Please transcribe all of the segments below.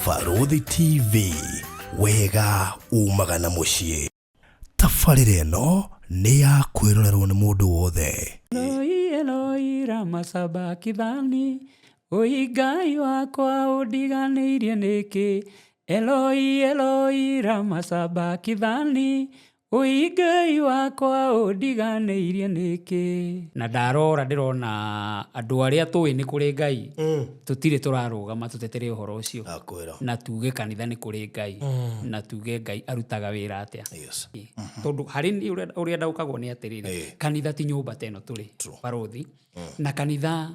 Barũthi TV, wega umaga na mũciĩ. Tabarĩra ĩno nĩ ya kwĩrorerwo nĩ mũndũ wothe. Eloi, Eloi, lama sabakithani, Ũi Ngai wakwa ũndiganĩirie nĩkĩ? Eloi, Eloi, lama sabakithani, Ũi Ngai wakwa ũndiganĩirie nĩkĩ? Na ndarora ndĩrona andũ arĩa tũĩ nĩ kũrĩ Ngai tũtirĩ tũrarũgama tũtetere ũhoro ũcio. Ndakwĩra. Na tuge kanitha nĩ kũrĩ Ngai na tuge Ngai arutaga wĩra atĩa. Tondũ harĩ niĩ ũrĩa ndaũkagwo nĩ atĩrĩrĩ, kanitha ti nyũmba ta ĩno tũrĩ barũthi, na kanitha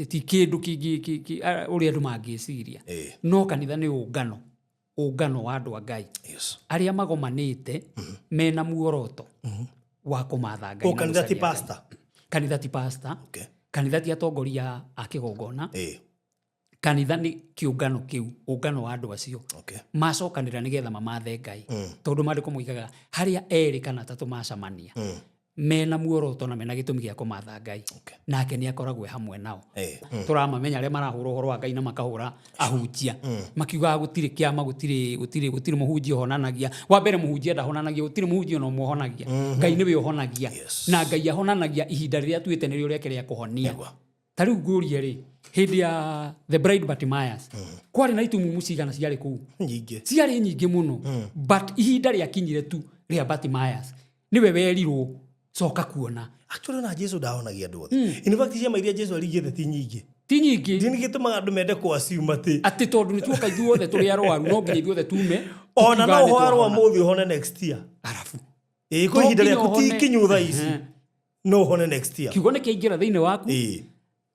ti kĩndũ kĩngĩ ũrĩa andũ mangĩciria. No kanitha nĩ ũngano, ũngano wa andũ a Ngai. Arĩa magomanĩte mena muoroto wa kũmatha Ngai O na kanitha ti gũcaria Ngai. pastor? Kanitha ti pastor. Kanitha ti atongoria a kĩgongona. Kanitha nĩ kĩũngano kĩu, ũngano wa andũ acio. Macokanĩrĩra nĩgetha mamathe Ngai. Tondũ maandĩko moigaga harĩa erĩ kana atatũ macamania, mena muoroto na mena gĩtũmi gĩa kũmatha Ngai. Nake nĩ akoragwo e hamwe nao. Tũramamenya arĩa marahũra ũhoro wa Ngai na makahũra ahunjia. Makiugaga gũtirĩ kĩama, gũtirĩ, gũtirĩ, gũtirĩ mũhunjia ũhonanagia. Wa mbere mũhunjia ndahonanagia, gũtirĩ mũhunjia ona ũmwe ũhonagia. Ngai nĩwe ũhonagia. Na Ngai ahonanagia ihinda rĩrĩa atuĩte nĩrĩo rĩake rĩa kũhonia. Ta rĩu ngũrie rĩ, hĩndĩ ya the bride Bartimaeus, kwarĩ na itumumu cigana ciarĩ kũu? Nyingĩ. Ciarĩ nyingĩ mũno. But ihinda rĩakinyire tu rĩa Bartimaeus, nĩwe werirwo coka kuona. Actually ona Jesu ndahonagia andũ othe. In fact ciama iria Jesu aringĩte ti nyingĩ. Ti nyingĩ. Nĩ gĩtũmaga andũ mende kũ assume atĩ atĩ tondũ nĩ tuoka ithuothe tũrĩ arwaru no nginya ithuothe tume. Ona no tũkiugaga nĩ ũhwarwo twahona. ũmũthĩ ũhone next year. Arabu. Ĩĩ, kwĩ ihinda To nginya rĩaku ti ũhone. ikinyu thaa ici. No ũhone next year. Kiugo nĩ kĩaingĩra thĩinĩ waku.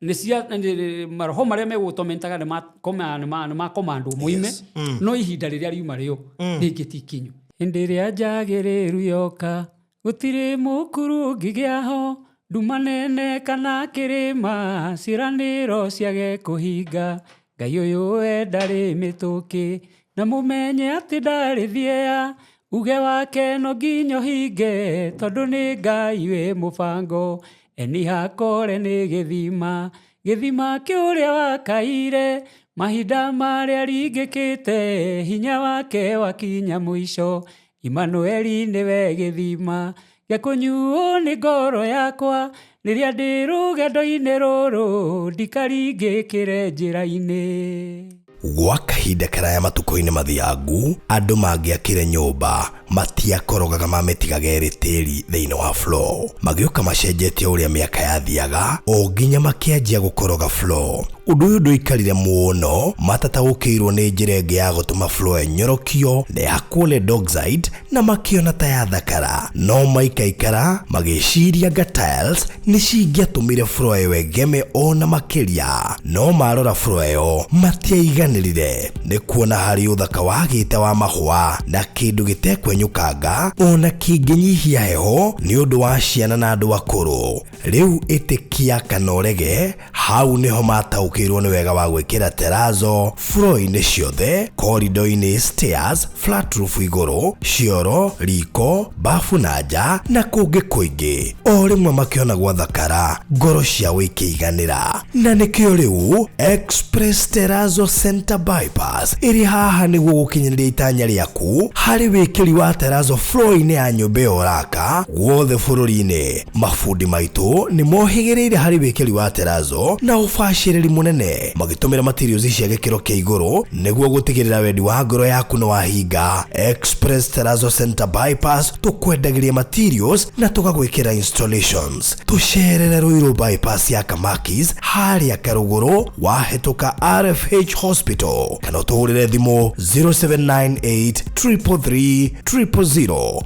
Nĩ cia, nĩ, maroho marĩa megũgũtomentaga nĩ ma, koma, nĩ ma, nĩ ma command ũmoime. No ihinda rĩrĩa riuma rĩo, rĩngĩ ti ikinyu. Hĩndĩ ĩrĩa njagĩrĩru yoka, gũtirĩ mũkuru ũngĩgĩa ho, nduma nene kana kĩrĩma, ciĩranĩro ciage kũhinga. Ngai ũyũ we ndarĩ mĩtũkĩ, na mũmenye atĩ ndarĩ thieya, uge wake no nginya ũhinge, tondũ nĩ Ngai wĩ mũbango. Eni hakore nĩ gĩthima, gĩthima kĩũrĩa wakaire, mahinda marĩa ringĩkĩte, hinya wake wakinya mũico. Imanueli nĩwe gĩthima, gĩa kũnyuo nĩ ngoro yakwa, rĩrĩa ndĩ rũgendo-inĩ rũrũ, ndikaringĩkĩre njĩra-inĩ. Gwa kahinda karaya matukũ-inĩ mathiangu, andũ mangĩakire nyũmba matiakorogaga mamĩtigaga ĩrĩ tĩri thĩinĩ wa floor. Magĩũka macenjetie ũrĩa mĩaka yathiaga o nginya makĩanjia gũkoroga floor. Ũndũ ũyũ ndũikarire mũno, matataũkĩirwo nĩ njĩra ĩngĩ ya gũtũma floor ĩnyorokio na ĩhakwo lead oxide na makĩona ta yathakara. No maikaikara magĩciria anga tiles nĩ cingĩatũmire floor ĩyo ĩgeme o na makĩria. No marora floor ĩyo matiaiganĩrire nĩ kuona harĩ ũthaka wagĩte wa mahũa na kĩndũ gĩtekwenyũkanga o na kĩngĩnyihia heho nĩ ũndũ wa ciana na andũ akũrũ. Rĩu ĩtĩkia kana ũrege, hau nĩho mataũkĩirwo nĩ wega wa gwĩkĩra terrazzo floor-inĩ ciothe, corridor-inĩ, stairs, flat roof igũrũ, cioro, riko, bafu na nja na kũngĩ kũingĩ. O rĩmwe makĩona gwathakara, ngoro ciao ikĩiganĩra. Na nĩkĩo rĩu Express Terrazzo Center Bypass ĩrĩ haha nĩguo gũkinyanĩria itanya rĩaku harĩ wĩkĩri wa terrazzo floor-inĩ ya nyũmba ĩyo ũraka guothe bũrũri-inĩ. Mabundi maitũ nĩ mohĩgĩrĩire harĩ wĩkĩri wa terrazzo na ũbacĩrĩri mũnene magĩtũmĩra materials cia gĩkĩro kĩa igũrũ nĩguo gũtigĩrĩra wendi wa ngoro yaku nĩ wahinga. Express Terrazzo Center Bypass tũkwendagĩria materials na tũgagwĩkĩra installations. Tũcerere Ruiru Bypass ya Kamakis harĩa Karũgũrũ wahĩtũka RFH Hospital kana ũtũhũrĩre thimũ 0798 333 000.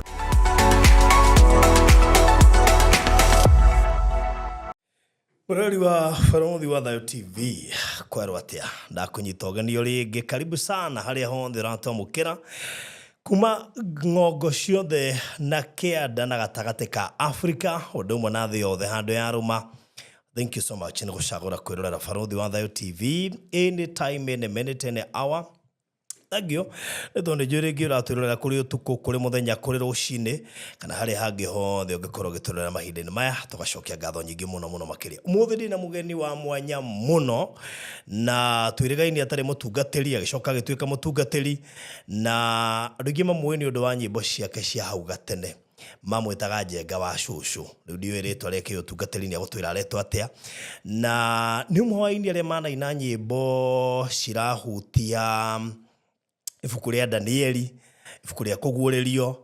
Mũrori wa Barũthi wa Thayũ TV, kwerwo atĩa? Ndakũnyita ũgeni o rĩngĩ, karibu sana harĩa hothe ũratwamũkĩra kuma ng'ongo ciothe na kĩanda na gatagatĩ ka Afrika, ũndũ ũmwe na thĩ yothe handũ yarũma. Thank you so much nĩ gũcagũra kwĩrorera Barũthi wa Thayũ TV anytime, any minute, any hour. Thank you nĩ tondũ nĩ njũĩ rĩngĩ ũratwĩrorera kũrĩ ũtukũ, kũrĩ mũthenya, kũrĩ rũcinĩ, kana harĩa hangĩ hothe ũngĩkorwo ũgĩtũrorera mahinda-inĩ maya. Tũgacokia ngatho nyingĩ mũno mũno makĩria. Ũmũthĩ ndĩna mũgeni wa mwanya mũno, na twĩrĩgaine atarĩ mũtungatĩri, agĩcoka agĩtuĩka mũtungatĩri, na andũ aingĩ mamũĩ nĩ ũndũ wa nyĩmbo ciake cia hau gatene. Mamwĩtaga Njenga wa cũcũ. Rĩu ndiũĩ rĩtwa rĩake rĩa ũtungatĩri nĩ egũtwĩra aretwo atĩa. Na nĩ ũmwe wa aini arĩa manaina nyĩmbo cirahutia ibuku rĩa Danieli, ibuku rĩa Kũguũrĩrio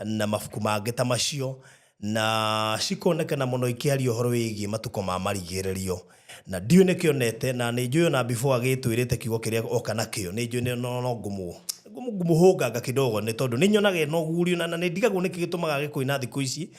na mabuku mangĩ ta macio, na cikonekana mũno ikĩaria ũhoro wĩgiĩ matukũ ma marigĩrĩrio. Na ndiũĩ nĩkĩ onete, na nĩ njũĩ ona before agĩtwĩrĩte kiugo kĩrĩa oka nakĩo, nĩ njũĩ no ngũmũ ngũmũhũnganga kidogo, nĩ tondũ nĩ nyonaga ena ũgurio, na nĩ ndigagwo nĩkĩ gĩtũmaga age kũina thikũ ici,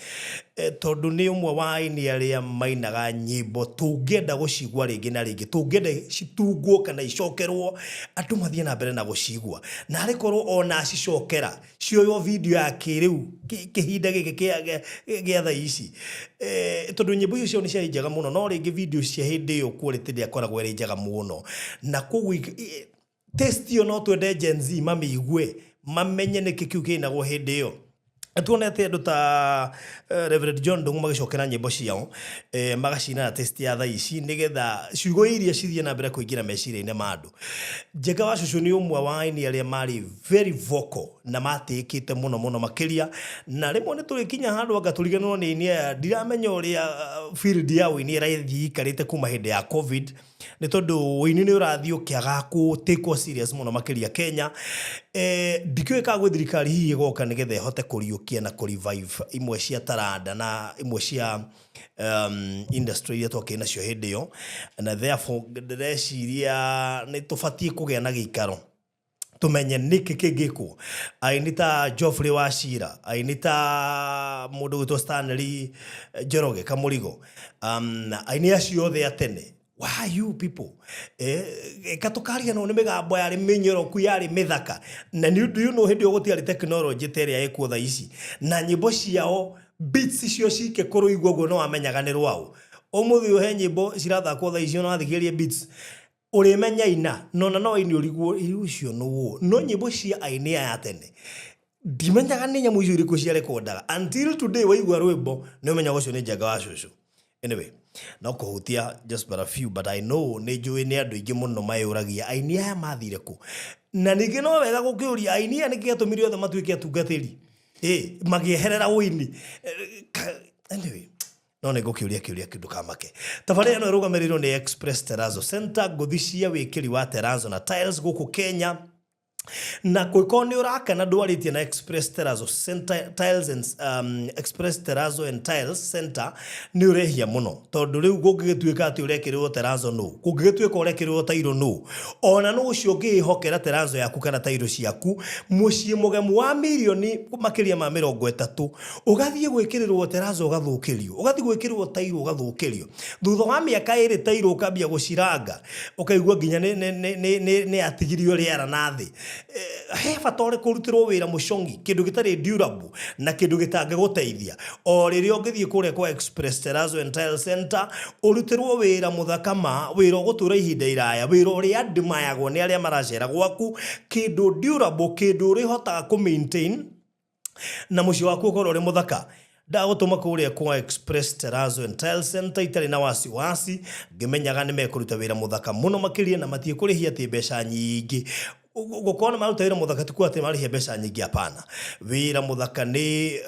tondũ nĩ ũmwe wa aini arĩa mainaga nyĩmbo tũngĩenda gũcigua rĩngĩ na rĩngĩ, tũngĩenda citungwo kana icokerwo, andũ mathiĩ na mbere na gũcigua. Na arĩ korwo ona acicokera cioywo video ya kĩrĩu, kĩhinda gĩkĩ gĩa thaa ici, tondũ nyĩmbo icio ciao nĩ ciarĩ njega mũno, no rĩngĩ video cia hĩndĩ ĩyo quality ndĩakoragwo ĩrĩ njega mũno, na koguo taste ĩyo no twende Gen Z mamĩigue, mamenye nĩkĩ kĩu kĩinagwo hĩndĩ ĩyo. Tuonete andũ ta Reverend John Ndung'u magĩcokera nyĩmbo ciao, magacina na taste ya thaa ici, nĩgetha ciugo iria cithiĩ na mbere kũingĩra meciria-inĩ ma andũ. Njenga wa cũcũ nĩ ũmwe wa aini arĩa marĩ very vocal na matĩĩkĩte mũno mũno makĩria, na rĩmwe nĩ tũrĩkinya handũ anga tũriganĩrwo nĩ aini aya. Ndiramenya ũrĩa field ya ũini ĩrathiĩ ĩikarĩte kuma hĩndĩ ya COVID, nĩ tondũ ũini nĩ ũrathiĩ ũkĩagaga kũ serious mũno makĩria Kenya. Ndikĩũĩ kana gwĩ thirikari hihi ĩgoka nĩgetha ĩhote kũriũkia na kũ revive imwe cia taranda na imwe cia industry iria twakĩrĩ nacio hĩndĩ ĩyo, na therefore ndĩreciria nĩ tũbatiĩ kũgĩa na gĩikaro tũmenye nĩkĩ kĩngĩkwo. Aini ta Geoffrey Wachira, aini ta mũndũ gwĩtwo Stanley Njoroge Kamũrigo, aini acio othe a tene, why you people eka tũkariganĩrwo nĩ mĩgambo yarĩ mĩnyoroku, yarĩ mĩthaka, na nĩ ũndũ hĩndĩ ĩyo gũtiarĩ technology ta ĩrĩa ĩkuo thaa ici, na nyĩmbo ciao beats cio cike kũrũigua ũguo no wamenyaga nĩ rwao. Ũmũthĩ ũyũ he nyĩmbo cirathakwo thaa ici, ona wathikĩrĩria beats ũrĩmenya ina nona no aini ũrigwo ũcio nũũ. No nyĩmbo cia aini aya tene ndimenyaga nĩ nyamũ icio irĩkũ ciarekondaga until today, waigua rwĩmbo nĩ ũmenyaga ũcio nĩ Njenga wa cũcũ. Anyway, no kũhutia just but a few, but I know nĩ njũĩ nĩ andũ aingĩ mũno mayũragia aini aya mathire kũ, na ningĩ no wega gũkĩũria aini aya nĩkĩ gĩatũmire othe matuĩke atungatĩri, magĩeherera ũini. Anyway, no nĩ ngũkĩũria kĩũria kĩu, ndũkamake. Tabarĩra ĩno ĩrũgamĩrĩirwo nĩ Express Terrazzo Center, ngũthi cia wĩkĩri wa terrazzo na tiles gũkũ Kenya, na kũngĩkorwo nĩ ũrakena ndwarĩtie na Express Terrazzo Center, Tiles and, Express Terrazzo and Tiles Center, nĩ ũrehia mũno, tondũ rĩu kũngĩgĩtuĩka atĩ ũrekĩrĩrwo terrazzo nũ, kũngĩgĩtuĩka ũrekĩrĩrwo tairo nũ, ona nũ ũcio ũngĩĩhokera terrazzo yaku kana tairo ciaku mũciĩ mũgemu wa mirioni makĩria ma 30, ũgathiĩ gwĩkĩrĩrwo terrazzo ũgathũkĩrio, ũgathiĩ gwĩkĩrĩrwo tairo ũgathũkĩrio, thutha wa mĩaka 2 tairo ũkambia gũciranga, ũkaigua nginya nĩ yatigirio rĩara na thĩ. He bata ũrĩkũ ũrutĩrwo wĩra mũcongi, kĩndũ gĩtarĩ durable na kĩndũ gĩtangĩgũteithia, o rĩrĩa ũngĩthiĩ kũrĩa kwa Express Terrazzo and Tile Center ũrutĩrwo wĩra mũthaka ma wĩra ũgũtũra ihinda iraya, wĩra ũrĩa admiragwo nĩ arĩa maracera gwaku, kĩndũ durable, kĩndũ ũrĩhotaga kũ maintain na mũciĩ waku ũkorwo ũrĩ mũthaka. Ndagũtũma kũrĩa kwa Express Terrazzo and Tile Center itarĩ na wasiwasi, ngĩmenyaga nĩ mekũruta wĩra mũthaka mũno makĩria na matie kũrĩhia atĩ mbeca nyingĩ. Gũkorwo nĩ maruta wĩra mũthaka ti kuga atĩ marĩhia mbeca nyingĩ, hapana. Wĩra mũthaka nĩ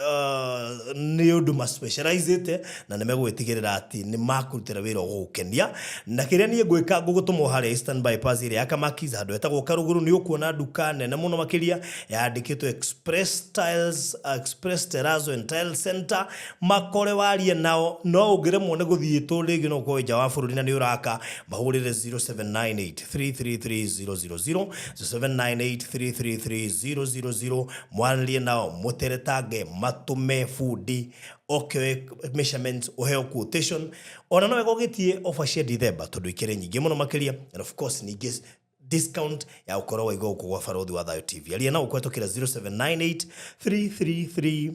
ũndũ ma-specializĩte, na nĩ megũgĩtigĩrĩra atĩ nĩ makũrutĩra wĩra ũgũgũkenia. Na kĩrĩa niĩ ngwĩka, ngũgũtũma o harĩa Eastern Bypass ĩrĩa ya Kamakis, handũ hetagwo Karũgũrũ, nĩ ũkuona nduka nene mũno makĩria yandĩkĩtwo Express Tiles, Express Terrazzo and Tile Center. Makore warie nao, no ũngĩremwo nĩ gũthiĩ tondũ rĩngĩ no ũkorwo wĩ nja wa bũrũri na nĩ ũraka, mahũrĩre 0798 333 000, 0798 333 000, mwaranĩrie nao, mũteretange, matũme bundi oke oe measurements, ũheo quotation. Ona no wega ũgĩtie offer cia December tondũ ikĩrĩ nyingĩ mũno makĩria, and of course ningĩ discount ya gũkorwo waigua gũkũ gwa Barũthi wa Thayũ TV. Aria nao kũhetũkĩra 0798 333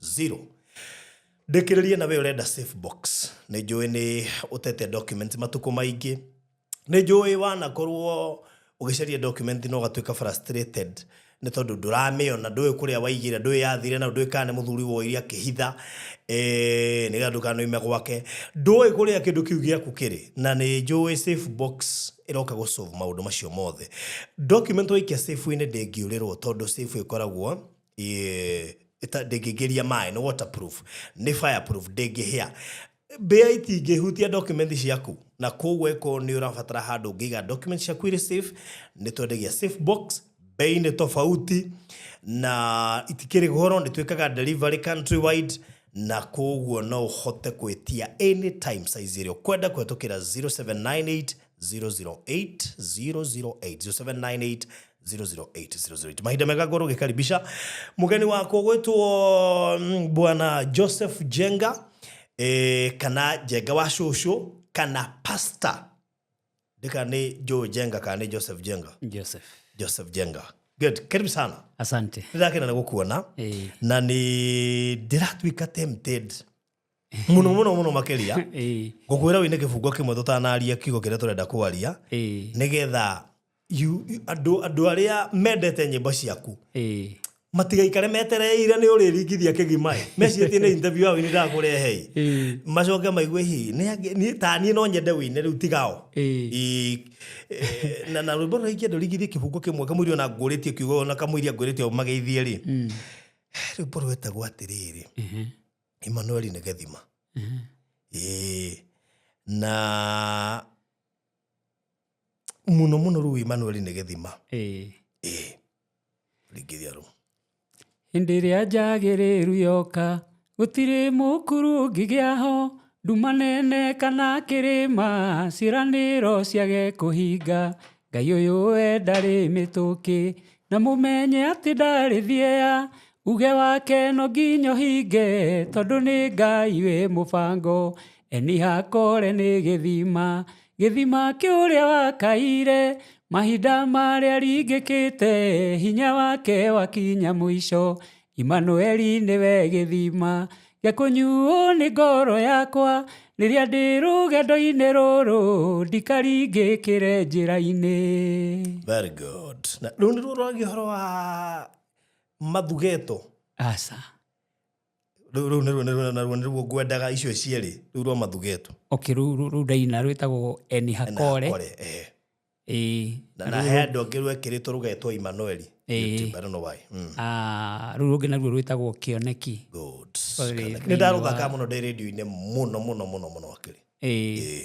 000. Ndĩkĩrĩrie na we ũrenda safe box. Nĩ njũĩ nĩ ũtete documents matukũ maingĩ, nĩ njũĩ wanakorwo Ũgĩcaria document na ũgatuĩka frustrated nĩ tondũ ndũramĩona, ndũĩ kũrĩa waigire, ndũĩ yathire na ndũĩ kana nĩ mũthuri woire akĩhitha, nĩgetha ndũkanoime gwake, ndũĩ kũrĩa kĩndũ kĩu gĩaku kĩrĩ. Na nĩ njũĩ safe box ĩroka gũ solve maũndũ macio mothe. Document waikia safe-inĩ ndĩngĩũrĩrwo tondũ safe ĩkoragwo ndĩngĩingĩria maĩ, nĩ waterproof, nĩ fireproof, ndĩngĩhĩa. Mbĩa itingĩhutia document ciaku, na koguo ĩkorwo nĩ ũrabatara handũ ũngĩiga document ciaku irĩ safe, nĩ twendagia safe box, bei nĩ tofauti na itikĩrĩ goro, nĩ twĩkaga delivery countrywide, na koguo no ũhote gwĩtia anytime size ĩrĩa ũkwenda kũhetũkĩra 0798 008 008, 0798 008 008. Mahinda mega ngorwo ngĩkaribisha mũgeni wakwa gwĩtwo bwana Joseph Jenga, kana Jenga wa cũcũ, kana pastor ndika nĩ Joe Jenga kana nĩ Joseph Jenga? Joseph. Joseph Jenga, good, karibu sana. Asante. Ndĩrakena nĩ gũkuona na nĩ ndĩratuĩka tempted mũno mũno mũno makĩria ngũkwĩra wĩne kĩbungo kĩmwe tũtanaria kiugo kĩrĩa tũrenda kwaria, nĩgetha andũ arĩa mendete nyĩmbo ciaku matigaikare metereire nĩ ũrĩringithia kĩgima ĩ meciĩtie nĩ interview ya wĩini ndakũrehe ĩ macoke maigue hihi nĩ ta niĩ no nyende wĩine rĩu tigao. Na rwĩmbo rũrĩa ingĩenda ũringithie kĩbungo kĩmwe kamũiria ona ngũrĩtie kiugo na kamũiria ngwĩrĩte mageithie rĩ, rwĩmbo rwetagwo atĩrĩrĩ, Emmanuel nĩ gĩthima. Ĩĩ, na mũno mũno rĩu Emmanuel nĩ gĩthima. Ĩĩ, ringithia rũu. Hĩndĩ ĩrĩa njagĩrĩru yoka, gũtirĩ mũkuru ũngĩgĩa ho, nduma nene kana kĩrĩma, ciĩranĩro ciage kũhinga. Ngai ũyũ we ndarĩ mĩtũkĩ, na mũmenye atĩ ndarĩ thieya, uge wake no nginya ũhinge, tondũ nĩ Ngai wĩ mũbango. Eni hakore nĩ gĩthima, gĩthima kĩũrĩa wakaire, mahinda marĩa ringĩkĩte, hinya wake wakinya mũico. Imanueli nĩwe gĩthima gĩa kũnyuo nĩ ngoro yakwa, rĩrĩa ndĩ rũgendo-inĩ rũrũ, ndikaringĩkĩre njĩra-inĩ. Very good. Na rĩu nĩ rũragia ũhoro wa mathugeto? Aca. Rĩu nĩruo naruo nĩruo ngwendaga icio cierĩ, rĩu rwa mathugeto. Okay, rũu ndaina rwĩtagwo Eni Hakore. Hakore, eh. Ĩĩ. Na he andũ angĩ rwekĩrĩtwo rũgetwo Emmanuel YouTube, I don't know why. Ah, rũu rũngĩ naruo rwĩtagwo Kĩoneki. Good. Sorry, nĩ ndarũthakaga mũno ndĩ radio-inĩ mũno mũno mũno mũno akĩrĩ. Ĩĩ.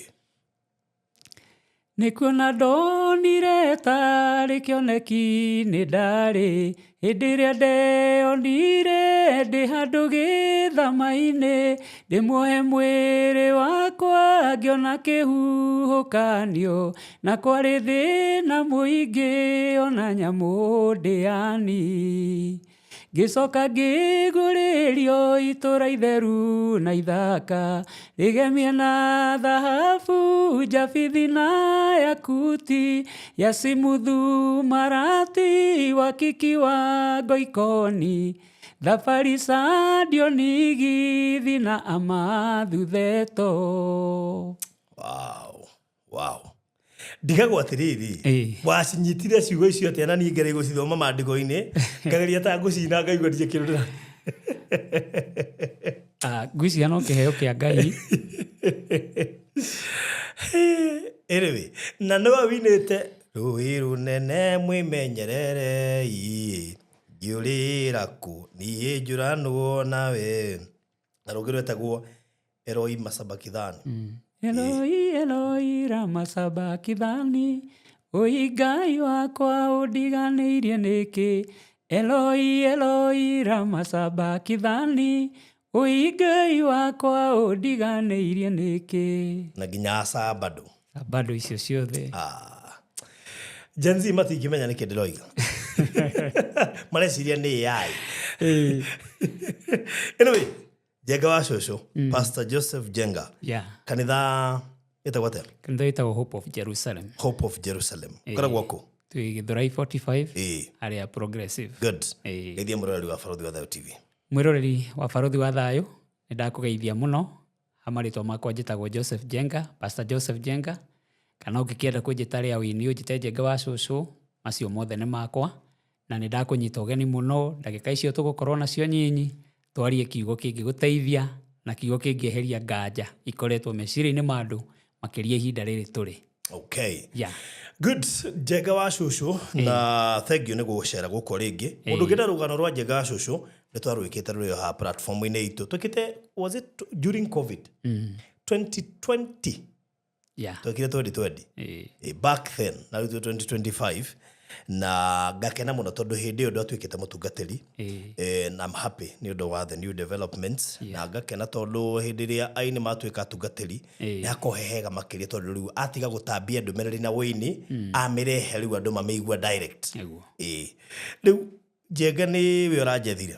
Nĩ kuona ndonire tarĩ kĩoneki nĩ ndarĩ hĩndĩ ĩrĩa ndeyonire ndĩ handũ gĩthama-inĩ, ndĩmuohe mwĩrĩ wakwa ngĩona kĩhuhũkanio, na kwarĩ thĩna mũingĩ ona nyamũ ndĩani. Ngĩcoka ngĩgũrĩrio itũra itheru na ithaka, rĩgemie na thahabu, jabithi na yakuti, yasimuthu marati wakiki wa ngoikoni, thabari sandioниgithi na amathutheto. Wow, ndigagwo atĩrĩrĩ, wacinyitire ciugo icio atĩa? Na niĩ ngeria gũcithoma maandĩko-inĩ, ngageria ta ngũcina, ngaigua ndirĩ kĩndũ ndĩra Ah, ngwĩciria no kĩheo kĩa Ngai. Anyway, na nĩwe winĩte rũĩ rũnene mwĩmenyererei, ngĩũrĩra kũ niĩ njũranwo nawe, na rũngĩ rwetagwo Eloi Masabakithani. Eloi, Eloi, lama sabakithani, oi Ngai wakwa ũndiganĩirie nĩkĩ? Eloi, Eloi, lama sabakithani, oi Ngai wakwa ũndiganĩirie nĩkĩ? Na nginya sabado. Bado icio ciothe. Ah. Gen Z matingĩmenya nĩkĩ ndĩroiga, mareciria nĩ AI. Anyway, Jenga wa cũcũ, Pastor Joseph Jenga, kanitha ĩtagwo atĩa? Kanitha wĩtagwo Hope of Jerusalem. Hope of Jerusalem ũkoragwo kũ? Twĩ Gĩthũrai 45, harĩa Progressive. Good. Geithia mũroreri wa Barũthi wa Thayũ TV. Mwĩroreri wa Barũthi wa Thayũ, nĩ ndakũgeithia mũno. Ha marĩtwa makwa njĩtagwo Joseph Jenga, Pastor Joseph Jenga. Kana ũngĩkĩenda kũnjĩta rĩa wĩini ũnjĩte Njenga wa cũcũ, macio mothe nĩ makwa. Na nĩ ndakũnyita ũgeni mũno, ndagĩka icio tũgũkorwo nacio nyinyi, twarie kiugo kĩngĩgũteithia na kiugo kĩngĩeheria nganja ikoretwo meciria-inĩ ma andũ makĩria ihinda rĩrĩ tũrĩ. Okay. Yeah. Good. Njenga wa cũcũ, na thank you nĩ gũcera gũkũ rĩngĩ. Mũndũ ũngĩenda rũgano rwa Njenga wa cũcũ, nĩ twarwĩkĩte rũrĩ o haha platform-inĩ itũ. Twĩkĩte, was it during COVID? 2020. Twekire 2020. Back then, na rĩu twĩ 2025, na ngakena mũno tondũ hĩndĩ ĩyo ndwatuĩkĩte mũtungatĩri. And I'm happy nĩ ũndũ wa the new developments, na ngakena tondũ hĩndĩ ĩrĩa aini matuĩka atungatĩri, nĩ hakoragwo he hega makĩria, tondũ rĩu atiga gũtambia ndũmĩrĩri na wĩini, amĩrehe rĩu andũ mamĩigua direct. Rĩu Njenga nĩ we ũranjethire,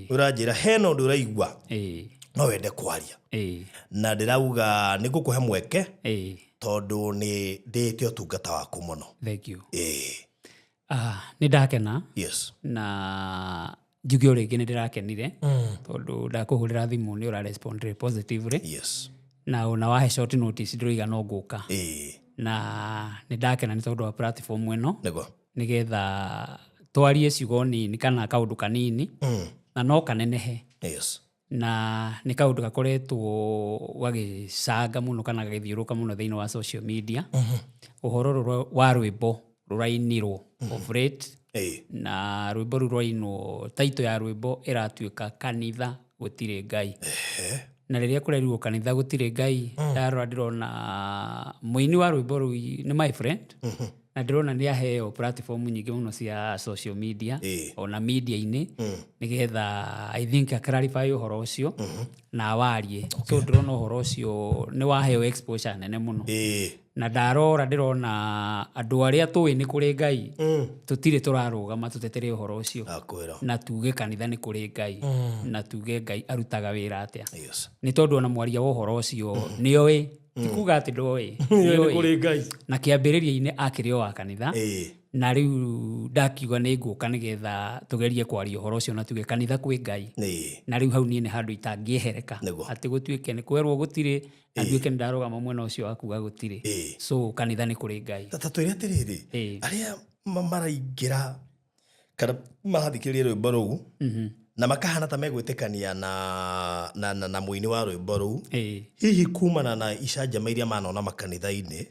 ũranjĩra hena ũndũ ũraigua no wende kwaria, na ndĩrauga nĩ ngũkũhe mweke tondũ nĩ ndĩĩte ũtungata waku mũno. Thank you. Nĩ ndakena. Na njuge o rĩngĩ nĩ ndĩrakenire tondũ ndakũhũrĩra thimũ nĩ ũra respond positively. Na ona wahe short notice ndĩroiga no ngũka. Na nĩ ndakena nĩ tondũ wa platform ĩno, nĩgetha twarie ciugo nini kana kaũndũ kanini, na no kanenehe. Na nĩ kaũndũ gakoretwo gagĩcanga mũno kana gagĩthiũrũrũka mũno thĩinĩ wa social media. Ũhoro rũrũ wa rwĩmbo rũrainirwo of late. Na rwĩmbo rũu rwainwo, title ya rwĩmbo ĩratuĩka Kanitha Gũtirĩ Ngai. Na rĩrĩa kũrerirwo Kanitha Gũtirĩ Ngai, ndarora ndĩrona mũini wa rwĩmbo rũu nĩ my friend, na ndĩrona nĩ aheo platform nyingĩ mũno cia social media, ona media-inĩ, nĩgetha I think a clarify ũhoro ũcio na awarie. So ndĩrona ũhoro ũcio nĩ waheo exposure nene mũno. Na ndarora ndĩrona andũ arĩa tũĩ nĩ kũrĩ Ngai, tũtirĩ tũrarũgama tũtetere ũhoro ũcio. Ndakwĩra. Na tuge kanitha nĩ kũrĩ Ngai, na tuge Ngai arutaga wĩra atĩa. Yes. Nĩ tondũ ona mwaria wa ũhoro ũcio nĩoĩ, ti kuga atĩ ndoĩ, Nĩ nĩoĩ. kũrĩ Ngai. Na kĩambĩrĩria-inĩ akĩrĩ o wa kanitha. Na rĩu ndakiuga nĩ ngũka nĩgetha tũgerie kwaria ũhoro ũcio na tuge kanitha kwĩ Ngai. Na rĩu hau niĩ nĩ handũ itangĩehereka. Atĩ gũtuĩke nĩ kwerwo gũtirĩ, na nduĩke nĩ ndarũgama mwena ũcio wa kuga gũtirĩ. So kanitha nĩ kũrĩ Ngai. Ta twĩre atĩrĩrĩ, arĩa maraingĩra kana marathikĩrĩria rwĩmbo rũu, na makahana ta megwĩtĩkania na mũini wa rwĩmbo rũu, hihi kumana na icanjama iria manona makanitha-inĩ,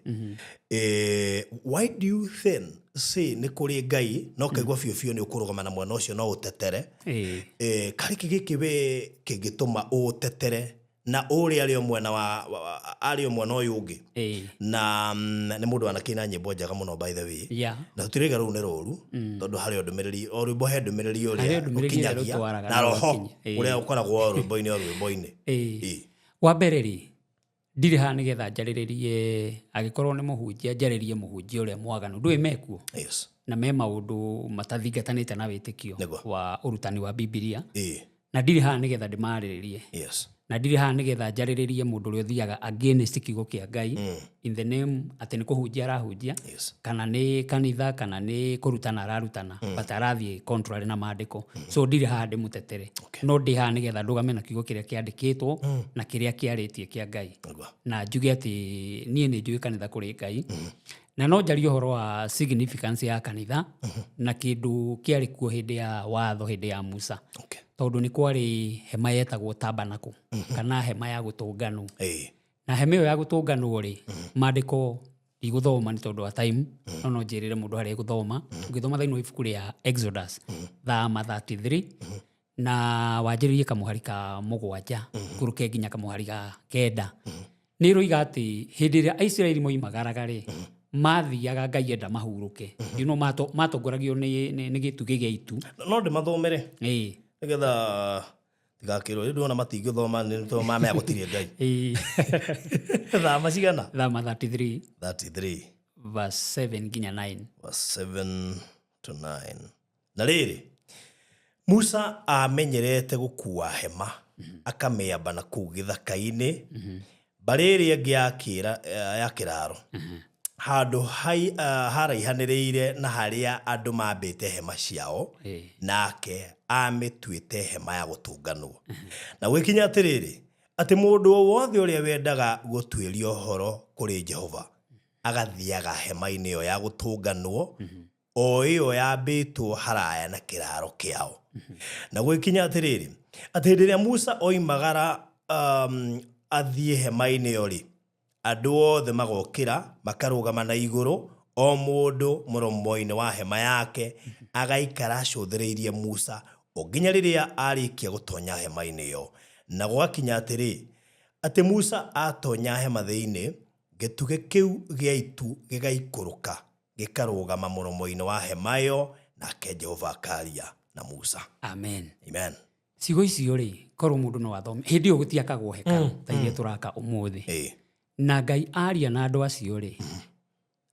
why do you then say nĩ kũrĩ Ngai na ũkaigua biũ biũ nĩ ũkũrũgama na mwena ũcio no ũtetere? Karĩ kĩ gĩkĩ we kĩngĩtũma ũtetere na ũrĩa arĩ o mwena wa arĩ o mwena ũyũ ũngĩ? Na nĩ mũndũ wanakĩina nyĩmbo njega mũno, by the way. Na tũtirauga rũu nĩ rũru, tondũ harĩ o ndũmĩrĩri, o rwĩmbo he ndũmĩrĩri ũrĩa Harĩ ndũmĩrĩri ĩrĩa ũkinyagia rũtwaraga na na roho rũgakinya. ũrĩa ũkoragwo o rwĩmbo-inĩ, o rwĩmbo-inĩ. Wa mbere rĩ, ndirĩ haha nĩgetha njarĩrĩrie, angĩkorwo nĩ mũhunjia njarĩrie mũhunjia ũrĩa mwaganu, ndũĩ mekuo. Na me maũndũ matathingatanĩte na wĩtĩkio wa ũrutani wa Bibilia. Na ndirĩ haha nĩgetha ndĩmarĩrĩrie. Na ndirĩ haha nĩgetha njarĩrĩrie mũndũ ũrĩa ũthiaga against kiugo kĩa Ngai, in the name atĩ nĩ kũhunjia arahunjia, kana nĩ kanitha, kana nĩ kũrutana ararutana, but arathiĩ contrary na maandĩko. So ndirĩ haha ndĩmũtetere. No ndĩ haha nĩgetha ndũgame na kiugo kĩrĩa kĩandĩkĩtwo na kĩrĩa kĩarĩtie kĩa Ngai. Na njuge atĩ niĩ nĩ njũĩ kanitha kũrĩ Ngai. Na no njarie ũhoro wa significance ya kanitha na kĩndũ kĩarĩ kuo hĩndĩ ya watho, hĩndĩ ya Musa. Tondũ nĩ kwarĩ hema yetagwo tabernacle, kana hema ya gũtũnganwo. Na hema ĩyo ya gũtũnganwo rĩ, maandĩko ndigũthoma nĩ tondũ wa time, no njĩrĩre mũndũ harĩa egũthoma. Ũngĩthoma thĩinĩ wa ibuku rĩa Exodus, thama 33, na wanjĩrĩrie kamũhari ka 7, ikũrũke nginya kamũhari ga 9. Nĩ ĩroiga atĩ hĩndĩ ĩrĩa Aisiraeli moimagaraga rĩ, mathiaga Ngai enda mahurũke. You know, matongoragio nĩ gĩtugĩ gĩa itu. No ndĩmathomere. Nĩgetha tigakĩrwo, rĩu ndĩrona matingĩthoma nĩ tondũ mamenya gũtirĩ Ngai. Thama cigana? Thama 33. 33. Verse 7 nginya 9. Verse 7 to 9. Na rĩrĩ, Musa amenyerete gũkua hema, akamĩamba na kũu gĩthaka-inĩ, mbarĩ ĩrĩa ĩngĩ ya kĩraro. Handũ haraihanĩrĩire na harĩa andũ mambĩte hema ciao, nake amĩtuĩte hema ya gũtũnganwo. Na gwĩkinya atĩrĩrĩ, atĩ mũndũ o wothe ũrĩa wendaga gũtuĩria ũhoro kũrĩ Jehova, Agathiaga hema-inĩ ĩyo ya gũtũnganwo, o ĩyo yambĩtwo haraya na kĩraaro kĩao. Na gũgĩkinya atĩrĩrĩ, atĩ hĩndĩ ĩrĩa Musa oimagara athiĩ hema-inĩ ĩyo-rĩ, andũ othe magokĩra makarũgama na igũrũ, o mũndũ mũromo-inĩ wa hema yake, agaikara acũthĩrĩirie Musa o nginya rĩrĩa arĩkia gũtonya hema-inĩ ĩyo. Na gũgakinya atĩrĩ, atĩ Musa aatonya hema thĩinĩ, gĩtugĩ kĩu gĩa itu gĩgaikũrũka gĩkarũgama mũromo-inĩ wa hema ĩyo, nake Jehova akaaria na Musa. Amen. Amen. Ciugo icio rĩ, korwo mũndũ no athome, hĩndĩ ĩyo gũtiakagwo hekarũ ta iria tũraka ũmũthĩ. Na Ngai aria na andũ acio rĩ,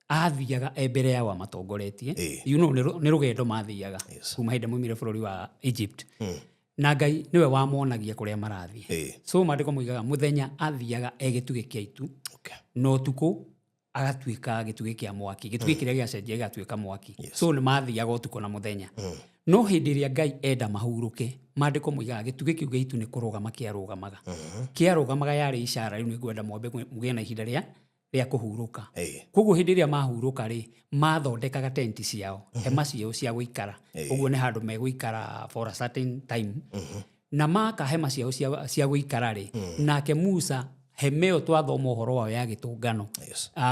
athiaga e mbere yao amatongoretie. You know, nĩ rũgendo mathiaga kuma hĩndĩ maumire bũrũri wa Egypt. Na Ngai nĩwe wamonagia kũrĩa marathiĩ. So maandĩko moigaga mũthenya athiaga e gĩtugĩ kĩa itu, na ũtukũ agatuĩka gĩtugĩ kĩa mwaki. Gĩtugĩ kĩrĩa gĩacenjia gĩgatuĩka mwaki. So nĩ mathiaga ũtukũ na mũthenya. No hĩndĩ ĩrĩa Ngai enda mahurũke, maandĩko moigaga gĩtugĩ kĩu gĩa itu nĩ kũrũgama kĩarũgamaga. Kĩarũgamaga yarĩ ishara rĩu nĩ ngwenda mwambe mũgĩe na ihinda rĩa kũhurũka. Koguo hĩndĩ ĩrĩa mahurũka rĩ, mathondekaga tenti ciao, hema ciao cia gũikara. Ũguo nĩ handũ megũikara for a certain time. Na maka hema ciao cia gũikara rĩ, nake Musa hema ĩyo twathoma ũhoro wayo ya gĩtũngano.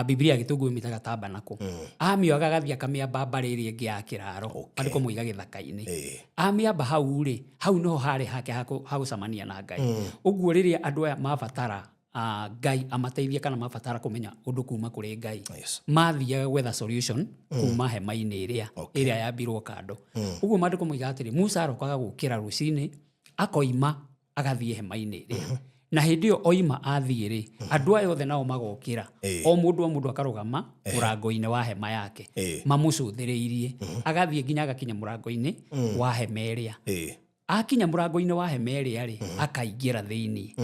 Biblia ya gĩtũngũ ĩmĩtaga tabernacle. Amĩoyaga agathiĩ akamĩamba mbarĩ ĩrĩa ĩngĩ ya kĩraro. Maandĩko moiga gĩthaka-inĩ. Amĩamba hau rĩ, hau nĩho harĩ hake ha gũcemania na Ngai. Ũguo rĩrĩa andũ aya mabatara Ngai amateithie kana mabatara kũmenya ũndũ kuma kũrĩ Ngai, mathiaga gwetha solution kuma hema-inĩ ĩrĩa ĩrĩa yambirwo kando. Ũguo maandĩko moigaga atĩrĩ, Musa arokaga gũkĩra rũcinĩ, akoima agathiĩ hema-inĩ ĩrĩa. Na hĩndĩ ĩyo oima athiĩ rĩ, andũ aya othe nao magokĩra. O mũndũ o mũndũ akarũgama mũrango-inĩ wa hema yake. Mamũcũthĩrĩirie. Agathiĩ nginya agakinya mũrango-inĩ wa hema ĩrĩa. Akinya mũrango-inĩ wa hema ĩrĩa rĩ, akaingĩra thĩinĩ.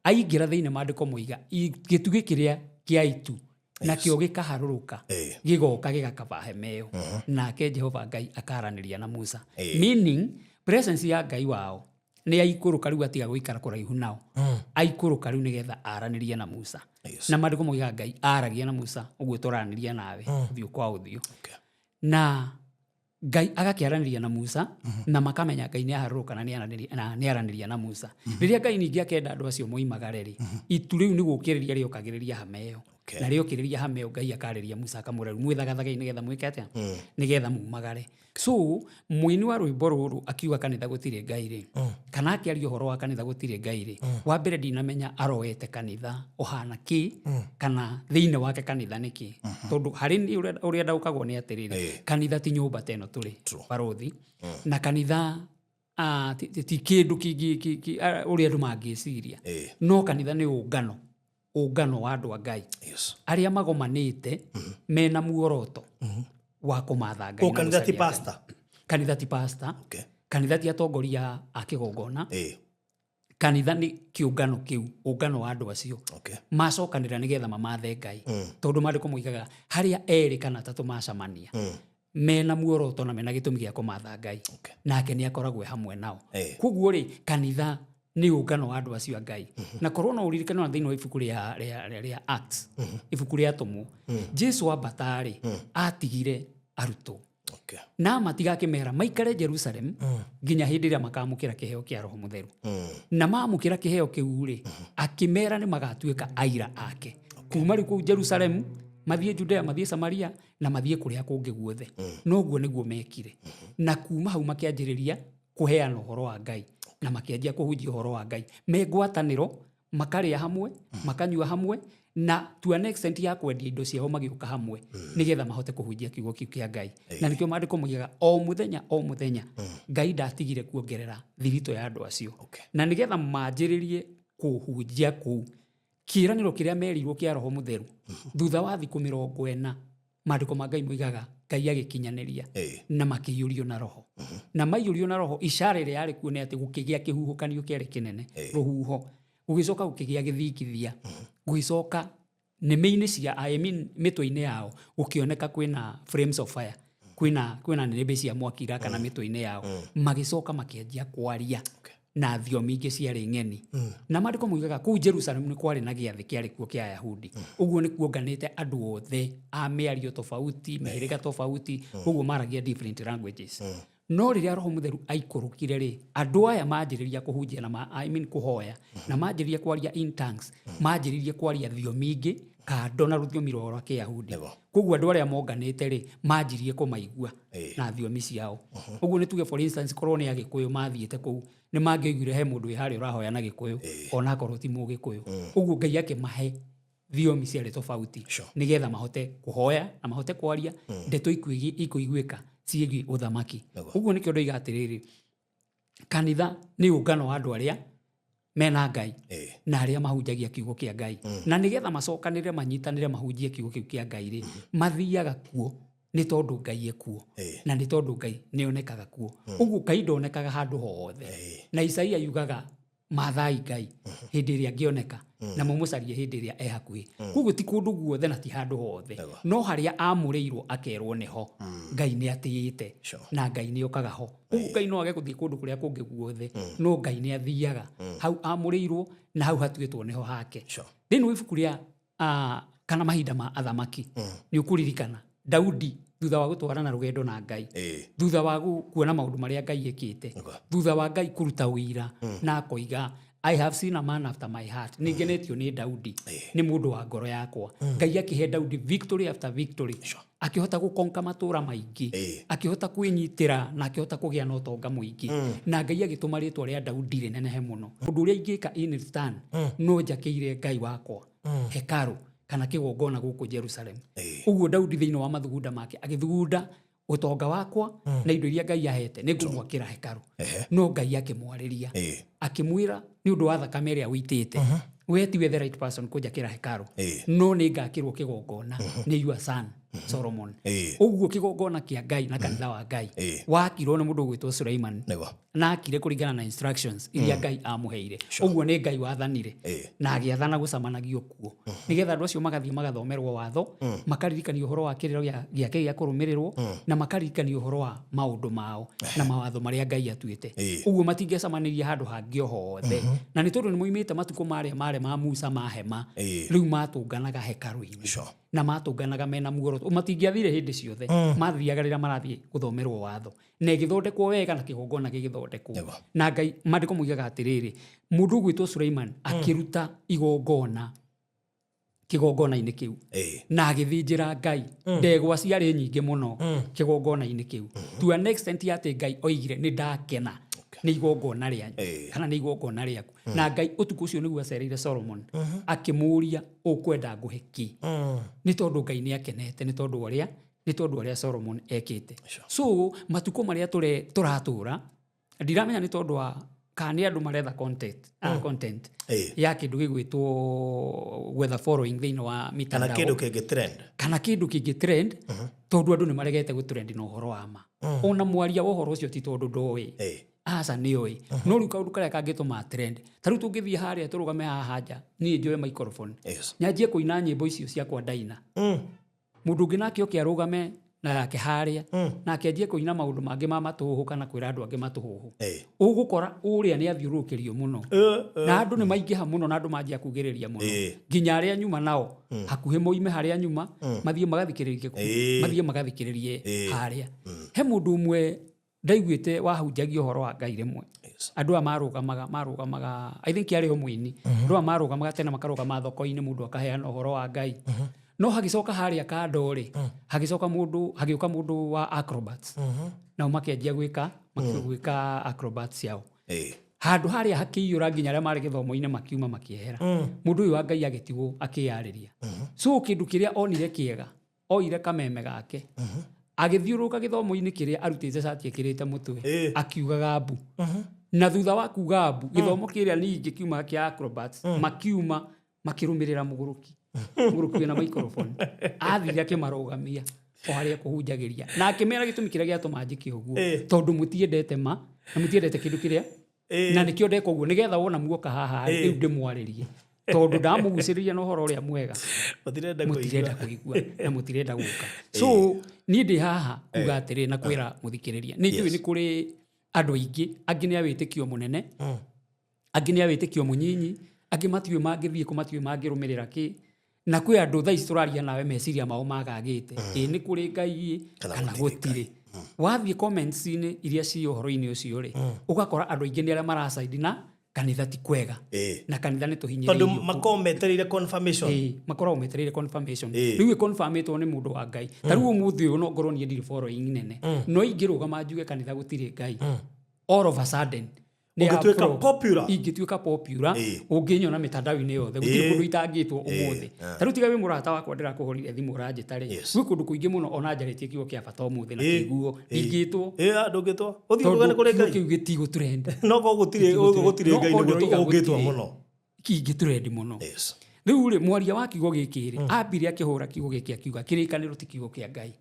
Aingĩra thĩinĩ maandĩko moiga, gĩtugĩ kĩrĩa kĩa itu nakĩo gĩkaharũrũka, gĩgoka gĩgakaba hema ĩyo. Nake Jehova Ngai akaranĩria na Musa. Meaning, presence ya Ngai wao nĩ aikũrũka rĩu atiga gũikara kũraihu nao. Aikũrũka rĩu nĩgetha aranĩrie na Musa. Na maandĩko moigaga Ngai aragia na Musa ũguo tũranĩria nawe, ũthiũ kwa ũthiũ. Na Ngai agakĩaranĩria na Musa, na makamenya Ngai nĩ aharũrũka na nĩ aranĩria na Musa. Rĩrĩa Ngai ningĩ akenda andũ acio moimagare rĩ, itu rĩu nĩ gũkĩrĩria rĩokagĩrĩria hama ĩyo. Na rĩokĩrĩria hama ĩyo Ngai akarĩria Musa akamwĩra rĩu mwĩthagathagei nĩgetha mwĩke atĩa? Nĩgetha mumagare. So mũini wa rwĩmbo rũrũ akiuga kanitha gũtirĩ Ngai rĩ, kana akĩaria ũhoro wa kanitha gũtirĩ Ngai rĩ, wa mbere ndinamenya aroete kanitha ũhana kĩ, kana thĩinĩ wake kanitha nĩ kĩ. Tondũ harĩ niĩ ũrĩa ndaũkagwo nĩ atĩrĩrĩ, kanitha ti nyũmba ta ĩno tũrĩ, barothi, na kanitha ti kĩndũ kĩngĩ, ũrĩa andũ mangĩciria. No kanitha nĩ ũngano, ũngano wa andũ a Ngai. Arĩa magomanĩte mena muoroto wa kũmatha Ngai O na kanitha ti gũcaria Ngai. pastor? Kanitha ti pastor. Kanitha ti atongoria a kĩgongona. Kanitha nĩ kĩũngano kĩu, ũngano wa andũ acio. Macokanĩrĩra nĩgetha mamathe Ngai. Tondũ maandĩko moigaga harĩa erĩ kana atatũ macamania, mena muoroto na mena gĩtũmi gĩa kũmatha Ngai. Nake nĩ akoragwo e hamwe nao. Koguo rĩ, kanitha nĩ ũngano wa andũ acio a Ngai. Na korwo no ũririkane ona thĩinĩ wa ibuku rĩa Acts, ibuku rĩa Atũmwo, Jesu ambata rĩ, atigire arutwo. Na amatiga akĩmera maikare Jerusalem nginya hĩndĩ ĩrĩa makamũkĩra kĩheo kĩa Roho Mũtheru. Na mamũkĩra kĩheo kĩu rĩ, akĩmera nĩ magatuĩka aira ake. Kuma rĩu kũu Jerusalem, mathiĩ Judea, mathiĩ Samaria, na mathiĩ kũrĩa kũngĩ guothe. Noguo nĩguo mekire. Na kuma hau makĩanjĩrĩria kũheana ũhoro wa Ngai. Na makĩanjia kũhunjia ũhoro wa Ngai. Me ngwatanĩro, makarĩa hamwe, makanyua hamwe, na to an extent ya kwendia indo ciao magĩũka hamwe, nĩgetha mahote kũhunjia kiugo kĩu kĩa Ngai. Na nĩkĩo maandĩko moigaga o mũthenya o mũthenya Ngai ndatigire kuongerera thiritũ ya andũ acio. Na nĩgetha manjĩrĩrie kũhunjia kũu, kĩĩranĩro kĩrĩa merirwo kĩa Roho Mũtheru, thutha wa thikũ mĩrongo ĩna, maandĩko ma Ngai moigaga Ngai agĩkinyanĩria na makĩiyũrio na Roho. Na maiyũrio na Roho, ishara ĩrĩa yarĩ kuo nĩ atĩ gũkĩgĩa kĩhuhũkanio kĩarĩ kĩnene, rũhuho, gũgĩcoka gũkĩgĩa gĩthingithia, gũgĩcoka nĩmĩ-inĩ cia, I mean, mĩtwe-inĩ yao gũkĩoneka kwĩna flames of fire, kwĩna nĩnĩmbĩ cia mwaki irakana mĩtwe-inĩ yao, magĩcoka makĩanjia kwaria. Na thiomi ingĩ ciarĩ ng'eni. Na maandĩko moigaga kũu Jerusalemu nĩ kwarĩ na gĩathĩ kĩarĩ kuo kĩa Ayahudi. Ũguo nĩ kuonganĩte andũ othe a mĩario tofauti, mĩhĩrĩga tofauti, ũguo maragia different languages. No rĩrĩa Roho Mũtheru aikũrũkire rĩ, andũ aya manjĩrĩria kũhunjia na ma, I mean kũhoya, na manjĩrĩria kwaria in tongues, manjĩrĩirie kwaria thiomi ingĩ kando na rũthiomi rwao rwa Kĩyahudi. Koguo andũ arĩa monganĩte rĩ, manjirie kũmaigua na thiomi ciao. Ũguo nĩ tuge for instance korwo nĩ Agĩkũyũ mathiĩte kũu, nĩ mangĩaiguire he mũndũ wĩ harĩa ũrahoya na Gĩkũyũ, onakorwo ti Mũgĩkũyũ. Ũguo Ngai akĩmahe thiomi ciarĩ tofauti nĩgetha mahote kũhoya na mahote kwaria ndeto ikũiguĩka ciĩgiĩ ũthamaki. Ũguo nĩkĩo ndoiga atĩrĩrĩ, kanitha nĩ ũngano wa andũ arĩa mena Ngai na arĩa mahunjagia kiugo kĩa Ngai. Na nĩgetha macokanĩrĩre manyitanĩre mahunjie kiugo kĩu kĩa Ngai rĩ, mathiaga kuo nĩ tondũ Ngai ekuo na nĩ tondũ Ngai nĩ onekaga kuo. Ũguo Ngai ndonekaga handũ hothe. Na Isaia yugaga mathai Ngai hĩndĩ ĩrĩa angĩoneka na mũmũcarie hĩndĩ ĩrĩa e hakuhĩ. Koguo ti kũndũ guothe na ti handũ hothe, no harĩa amũrĩirwo akerwo nĩho Ngai nĩ atĩĩte na Ngai nĩ okaga ho. Koguo Ngai no age gũthiĩ kũndũ kũrĩa kũngĩ guothe, no Ngai nĩ athiaga hau amũrĩirwo na hau hatuĩtwo nĩho hake. Thĩinĩ wa ibuku rĩa kana mahinda ma athamaki, nĩ ũkũririkana Daudi thutha wa gũtwarana rũgendo na Ngai, thutha wa kuona maũndũ marĩa Ngai ekĩte, thutha wa Ngai kũruta ũira na akoiga I have seen a man after my heart, nĩ ngenetio nĩ Daudi, nĩ mũndũ wa ngoro yakwa. Ngai akĩhe Daudi victory after victory, akĩhota gũkonka matũra maingĩ, akĩhota kwĩnyitĩra na akĩhota kũgĩa na ũtonga mũingĩ, na Ngai agĩtũma rĩtwa rĩa Daudi rĩnenehe mũno. Ũndũ ũrĩa ingĩka in return, no njakĩire Ngai wakwa hekarũ kana kĩgongona gũkũ Jerusalem. Ũguo Daudi thĩinĩ wa mathugunda make agĩthugunda ũtonga wakwa na indo iria Ngai ahete nĩ ngũmwakĩra hekarũ. No Ngai akĩmwarĩria akĩmwĩra nĩ ũndũ wa thakame ĩrĩa ũitĩte, we tiwe the right person kũnjakĩra hekarũ, no nĩ ngakĩrwo kĩgongona nĩ your son Solomon. Ũguo kĩgongona kĩa Ngai na kanitha wa Ngai wakirwo nĩ mũndũ ũgwĩtwo Suleiman, na akire kũringana na instructions iria Ngai amũheire. Ũguo nĩ Ngai wathanire na agĩathana gũcamanagio kuo nĩgetha andũ acio magathiĩ magathomerwo watho, makaririkanio ũhoro wa kĩrĩro gĩake gĩa kũrũmĩrĩrwo, na makaririkanio ũhoro wa maũndũ mao na mawatho marĩa Ngai atuĩte. Ũguo matingĩcemanirie handũ hangĩ o hothe, na nĩ tondũ nĩ moimĩte matukũ marĩa marĩ ma Musa ma hema, rĩu matũnganaga hekarũ-inĩ na matũnganaga mena muoroto. Matingĩathire hĩndĩ ciothe, mathiaga rĩrĩa marathiĩ gũthomerwo watho, na ĩgĩthondekwo wega na kĩgongona gĩgĩthondekwo. Na Ngai, maandĩko moigaga atĩrĩrĩ, mũndũ ũgwĩtwo Suleiman akĩruta igongona kĩgongona-inĩ kĩu na agĩthĩnjĩra Ngai ndegwa ciarĩ nyingĩ mũno kĩgongona-inĩ kĩu, to an extent ya atĩ Ngai oigire nĩ ndakena nĩ igongona rĩanyu kana nĩ igongona rĩaku. Na Ngai ũtukũ ũcio nĩguo acereire Solomon akĩmũũria ũkwenda ngũhe kĩ, nĩ tondũ Ngai nĩ akenete nĩ tondũ ũrĩa Solomon ekĩte. So matukũ marĩa tũratũra ndiramenya nĩ tondũ wa kana nĩ andũ maretha content ya kĩndũ gĩgwĩtwo gwetha following thĩinĩ wa kana mitandao, kĩndũ kĩngĩ trend, kana kĩndũ kĩngĩ trend, tondũ andũ nĩ maregete gũtrend na ũhoro wa ma. Ona mwaria wa ũhoro ũcio ti tondũ ndoĩ, aca, nĩ oĩ, no rĩu kaũndũ karĩa kangĩtũma trend, ta rĩu tũngĩthiĩ harĩa tũrũgame haha nja, niĩ njoe microphone nyanjie kũina nyĩmbo icio ciakwa ndaina, mũndũ ũngĩ nake oke arũgame na yake harĩa nake anjie kũina maũndũ mangĩ ma matũhũhũ kana kwĩra andũ angĩ matũhũhũ, ũgũkora ũrĩa nĩ athiũrũrũkĩrio mũno na andũ nĩ maingĩha mũno na andũ manjia kugĩrĩria mũno, nginya arĩa nyuma nao hakuhĩ moime harĩa nyuma mathiĩ magathikĩrĩrie kũ, mathiĩ magathikĩrĩrie harĩa. He mũndũ ũmwe ndaiguĩte wahunjagia ũhoro wa Ngai rĩmwe. Andũ aya marũgamaga, I think arĩ o mũini, andũ aya marũgamaga tene makarũgama thoko-inĩ, mũndũ akaheana ũhoro wa Ngai, no hagĩcoka harĩa kando rĩ, hagĩcoka mũndũ, hagĩũka mũndũ wa acrobats, nao makĩanjia gwĩka acrobats ciao. Handũ harĩa hakĩiyũra nginya arĩa marĩ gĩthomo-inĩ makiuma makĩehera. Mũndũ ũyũ wa Ngai agĩtigwo akĩyarĩria. So kĩndũ kĩrĩa onire kĩega, oire kameme gake agĩthiũrũrũka gĩthomo-inĩ kĩrĩa arutĩte cati ĩkĩrĩte mũtwe, akiugaga mbu, na thutha wa kuga mbu, gĩthomo kĩrĩa ningĩ kiumaga kĩa acrobats makiuma makĩrũmĩrĩra mũgũrũki wĩna microphone. Athire akĩmarũgamia o harĩa kũhunjagĩria na akĩmera gĩtũmi kĩrĩa gĩatũma njĩke ũguo, tondũ mũtiendete ma na mũtiendete kĩndũ kĩrĩa, na nĩkĩo ndeka ũguo nĩgetha wona muoka haha rĩ, rĩu ndĩmwarĩrie, tondũ ndamũgucĩrĩria na ũhoro ũrĩa mwega, mũtirenda. Mũtirenda kũigua. Kũigua na mũtirenda gũka. So niĩ ndĩ haha kuga atĩrĩ na kwĩra mũthikĩrĩria, nĩ njũĩ nĩ kũrĩ Andũ aingĩ, angĩ nĩ a wĩtĩkio mũnene, angĩ nĩ a wĩtĩkio mũnyinyi, angĩ matiũĩ mangĩthiĩ kũ, matiũĩ mangĩrũmĩrĩra kĩ. Na kwĩ andũ thaa ici tũraria nawe meciria mao magagĩte, ĩ nĩ kũrĩ Ngai ĩ Kana kana gũtirĩ. Gũtirĩ. Wathiĩ comments-inĩ iria ci ũhoro-inĩ ũcio rĩ, ũgakora andũ aingĩ nĩ arĩa maracaidi na kanitha ti kwega na kanitha nĩ Tondũ tũhinyĩrĩirio. Makoragwo metereire confirmation. Ĩĩ, makoragwo metereire confirmation. Rĩu ĩconfirmĩtwo nĩ mũndũ wa Ngai. Ta rĩu ũmũthĩ ũyũ no ngorwo niĩ ndirĩ following nene, no ingĩrũgama njuge kanitha gũtirĩ Ngai, all of a sudden nĩ Ũngĩtuĩka uproar. Popular. Ingĩtuĩka popular, ũngĩnyona mĩtandao-inĩ yothe, gũtirĩ kũndũ itangĩtwo ũmũthĩ. Ta rĩu tiga wĩ mũrata wakwa ndĩrakũhũrire thimũ ũranjĩta rĩ, gwĩ kũndũ kũingĩ mũno ona njarĩtie kiugo kĩa bata ũmũthĩ na kĩiguo ndingĩtwo. Ĩĩ, ndũngĩtwo ũthiĩ uge nĩ Tondũ kũrĩ kiugo Ngai. Kĩu gĩtigũtrend. No korwo gũtirĩ gũtirĩ No Ngai korwo nĩguo ndĩroiga ũngĩtwo gũtirĩ. Mũno. Kingĩtrend mũno. Rĩu rĩ, mwaria wa kiugo gĩkĩ rĩ, ambire akĩhũra kiugo gĩkĩ akiuga kĩrĩkanĩro ti kiugo kĩa Ngai,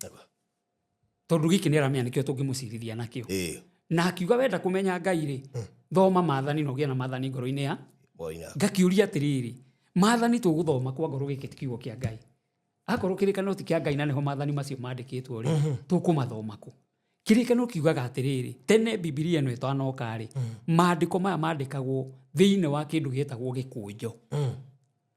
tondũ gĩkĩ nĩ aramenya nĩkĩo tũngĩmũcirithia nakĩo. Na akiuga wenda kũmenya Ngai rĩ, thoma maathani na ũgĩe na maathani ngoro-inĩ ya Boina. Ngakĩũria atĩrĩrĩ, maathani tũgũthoma kwa ngoro gĩkĩ ti kiugo kĩa Ngai? Akorwo kĩrĩkanĩro ti kĩa Ngai na nĩho maathani macio mandĩkĩtwo rĩ, tũkũmathoma kũ? Kĩrĩkanĩro kiugaga atĩrĩrĩ, tene Bibilia ĩno ĩtanoka rĩ, maandĩko maya mandĩkagwo thĩinĩ wa kĩndũ gĩtagwo gĩkũnjo.